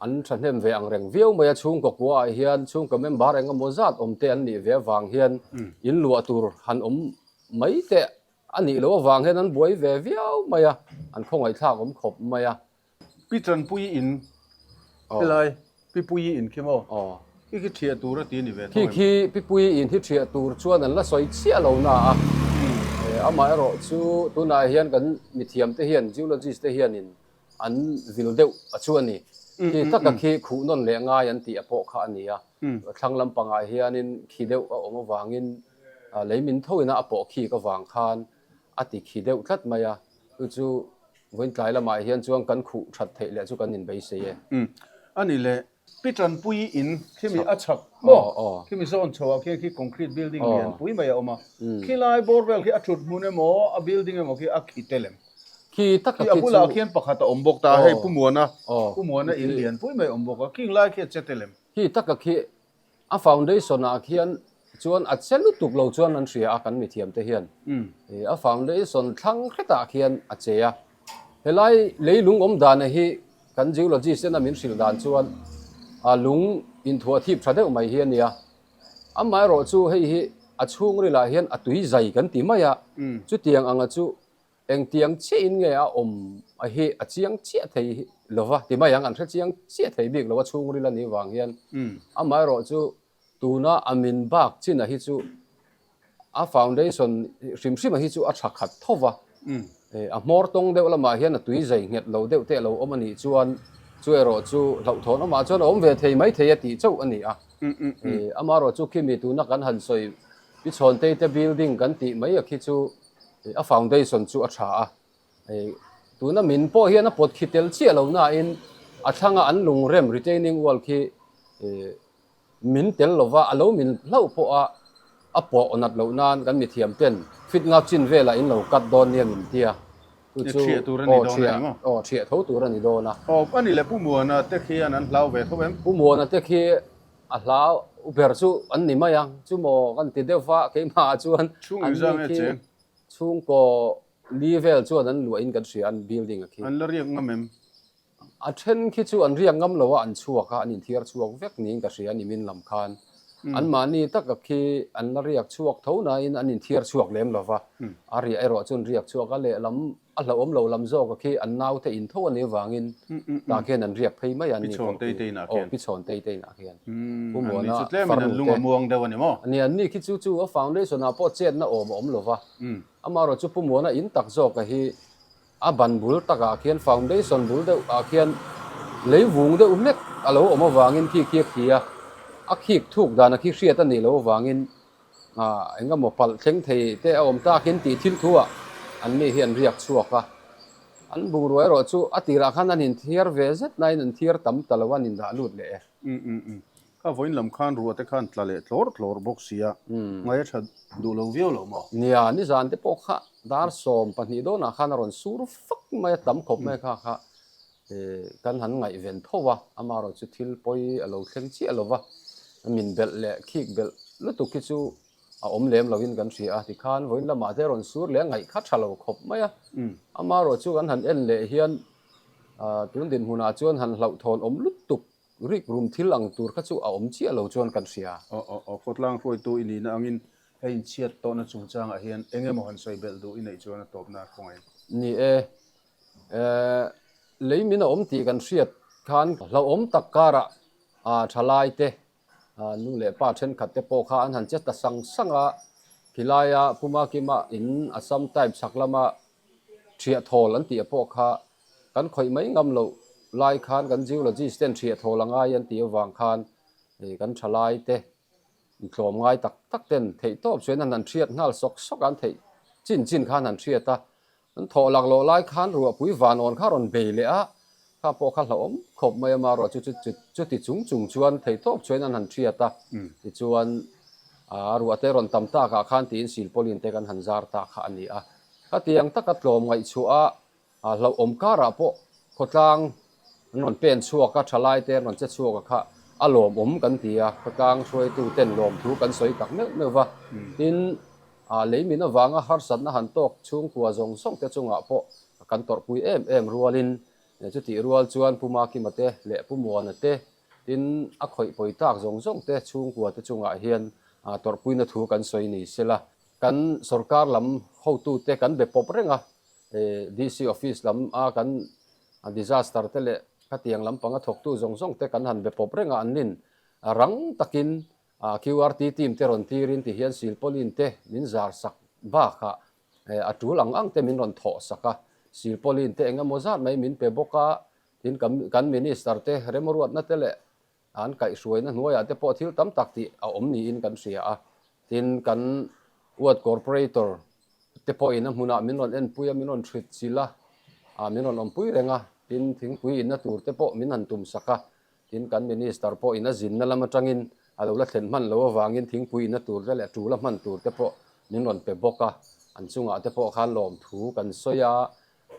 S3: an thahnem ve ang reng viau mai a, chhungkaw kuaah hian chhungkaw member eng emaw zat awm te an nih ve avang hian in luah tur han awm mai te a nih loh avang hian an buai ve viau mai a, an khawngaihthlak awm khawp mai a.
S2: Pi Tanpuii in helai Pi Puii in khi maw? Khi khi thiah tur a ti a ni ve tho em?
S3: Khi khi Pi Puii in hi thiah tur chuan an la sawi chiah lo na a, amaherawh chu tunah hian kan mithiam te hian geologist te hianin an vil deuh a chu a ni. Khi taka khi khuh nawn leh ngai an tih a pawh kha a ni a, thlang lampangah hianin khi deuh a awm avangin lei min tho ina a pawh khik avang khan a ti khi deuh tlat mai a, chu chu Vawiin tlai lamah hian chuan kan khuh that theih leh chu kan inbeisei e.
S2: Umm. A ni le. Pi Tanpui in khimi a chhak maw? Khimi zawn chho ah khian khi concrete building lian pui mai a awm a. Khi lai bawr vel khi a thut hmun emaw a building emaw khi a khi tel em?
S12: Khi tak a
S2: khi chu. Khi a bulah khian pakhat a awm bawk ta hei Pu Muana, Pu Muana in lian pui mai a awm bawk a. Khing lai khi a che tel em?
S12: Khi tak a khi A foundation ah khian chuan a che lutuk lo chuan an hria a kan mithiam te hian. A foundation thlang hretah khian a che a. Helai leilung awm dana hi kan geologist ten a min hrilh dan chuan a lung inthuah thip tha deuh mai hi a nia. Amaherawh chu hei hi a chhungril ah hian a tui zai kan ti mai a, chutiang anga chu Engtiang chiahin nge a awm a hi a chiang chiah thei lova ti mai ang, an hre chiang chiah thei bik lo a chhungril a nih vang hian. Amaherawh chu tuna a min bak chin a hi chu a foundation hrim hrim a hi chu a tha khat tho va, a hmawr tawng deuh lamah hian a tui zai nghet lo deuh te a lo awm a nih chuan chu erawh chu hlauhthawn awmah chuan a awm ve thei mai thei a tih chauh a ni a. Amaherawh chu khimi tuna kan han sawi Pi Chhawntei te building kan tih mai a khi chu A foundation chu a tha a, tuna min pawh hian a pawt khi tel chiah lo nain a thlanga an lungrem retaining wall khi min tel lova a lo min hlauh pawh a a pawh nat loh nan kan mithiam ten fit ngak chin velah in lo cut dawn nia min tia chu chu
S2: Thiah tur a ni dawn a ni maw?
S12: Aw thiah tho tur a ni dawn a.
S2: Aw a ni le Pu Muana te khian an hlau ve tho em?
S12: Pu Muana te khi A hlau ber chu an ni mai ang chu maw kan ti deuh va, keimah ah chuan an ni khi chhungkaw li vel chuan an luah in kan hria an building a khi.
S2: An la riak ngam em?
S12: A then khi chu an riak ngam lo a, an chhuak a, an inthiar chhuak vek niin ka hria nimin lam khan. Anmahni taka khi an la riak chhuak tho nain an inthiar chhuak lem lo va, a riah erawh chuan riak chhuak a lehlam A hlauhawm lo lam zawk a khi an naute in tho a nih avangin tah khian an riak phei mai a ni pawh khi. Aw pi chhawn tei te inah khian. Pu Muana farnu te. Ani an ni khi chu chu a foundation ah pawh chetna awm a awm lo va. Amaherawh chu Pu Muana in tak zawk a hi a ban bul takah khian foundation bul deuh ah khian lei vung deuh hlek a lo awm avangin khi khi a khi a, a khik thuk dan a khi hriat a nih loh avangin Eng emaw palh thleng thei te a awm takin tih thil thu ah an mi hi an riak chhuak a, an bungrua erawh chu a tirah khan an inthiar ve zet nain an thiar tam ta lo a, an indah lut leh e.
S2: Um um um. Kha vawiin lam khan ruah te khan tla leh tlawr tlawr bawk si a, ngai a tha duh lo viau lo maw?
S12: Nia, nizan te pawh kha dar 12 dawnah khan a rawn sur fak mai a, tam khawp mai kha kha Kan han ngaihven tho a, amaherawh chu thil pawi a lo thleng chiah lo va, min belh leh khik belh lutuk hi chu a awm lem loin kan hria a, tikhan vawiin lamah te rawn sur leh a ngaih kha tha lo khawp mai a, amaherawh chu kan han en leh hian tun dinhmunah chuan han hlauhthawn awm lutuk rik rum thil ang tur kha chu a awm chiah lo chuan kan hria.
S2: Aw aw aw, khawtlang hruaitu i nihna angin hei inchhiat tawhna chungchangah hian eng emaw han sawi belh duh i neih chuan a tawpna khawngaih.
S12: Ni e, Lei min a awm tih kan hriat khan hlauhawm tak karah thalai te, nu leh pa thenkhat te pawh kha an han che ta sang sang a, khilaia Puma Kima in Assam type chhak lama thiah thawl an tih pawh kha kan khawih mai ngam loh lai khan kan geologist ten thiah thawl a ngai an tih avang khan kan thalai te Tlawm ngai tak tak ten theih tawp chuan an han hriat nghal sawk sawk a, an theih chin chin khan han hriat a, an thawh lak loh lai khan ruahpui vanawn kha rawn bei leh a, kha pawh kha hlauhawm khawp mai a, maruah chu chu chuti chung chung chuan theih tawp chuan an han hriat a, tichuan a ruah te rawn tam tak ah khan tiin silpawlin te kan han zar ta kha a ni a, khatiang taka tlawm ngaihchhuah a A hlauhawm karah pawh khawtlang an rawn pen chhuak a, thalai te an rawn che chhuak a kha a lawmawm kan ti a, khawtlang hruaitu ten lawmthu kan sawi tak meuh meuh va. Tin, lei min avanga harsatna han tawk chhungkua zawng zawng te chungah pawh kan tawrhpui em em rualin chutih rual chuan Pu Makima te leh Pu Muana te, tin a khawih pawi tak zawng zawng te chhungkua te chungah hian tawrhpuina thu kan sawi ni sela. Kan sorkar lam hotute kan be pawp reng a, DC office lam a kan disaster te leh khatiang lampanga thawktu zawng zawng te kan han be pawp reng a, an nin rang takin QRT team te rawn tirin ti hian silpawlin te min zar sak bakah a tul ang ang te min rawn thawh sak a, silpawlin te eng emaw zat mai min pe bawk a, tin kan minister te remruatna te leh An kaihhruaina hnuaiah te pawh thil tam tak tih a awm niin kan hria a, tin kan Ward Corporator te pawhin a hmunah min rawn enpui a, min rawn hrit chilh a, min rawn awmpui reng a, tin thingpui inna tur te pawh min han tum sak a. Tin, kan Minister pawhin a zinna lam atangin a lo la thlen hman lo avangin thingpui inna tur te leh tul a hman tur te pawh min rawn pe bawk a. An chungah te pawh khan lawmthu kan sawi a,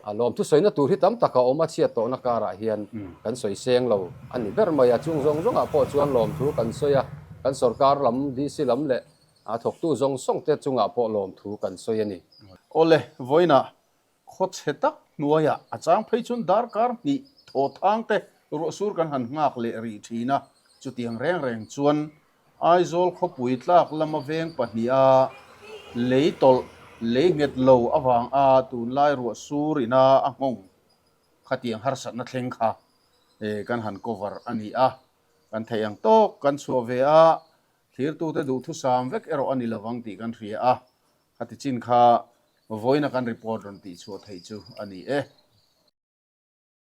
S12: a lawmthu sawina tur hi tam tak a awm a, chhiat tawhna karah hian kan sawi seng lo a ni ber mai a. Chung zawng zawngah pawh chuan lawmthu kan sawi a, kan sorkar lam, DC lam leh a thawktu zawng zawng te chungah pawh lawmthu kan sawi a ni.
S2: Awle, vawiinah Khawchhe tak hnuaiah a chang phei chuan darkar hnih thaw thang te ruahsur kan han nghak leh rih thin a, chutiang reng reng chuan Aizawl khawpui tlak lama veng pahniha lei tawlh lei nghet lo avang a tunlai ruahsur ina a nghawng khatiang harsatna thleng kha kan han cover a ni a, kan theih ang tawk kan chhuah ve a, thlirtute duhthusam vek erawh a ni lovang tih kan hria a. Khati chin kha vawiina kan report rawn tih chhuah theih chu a ni e.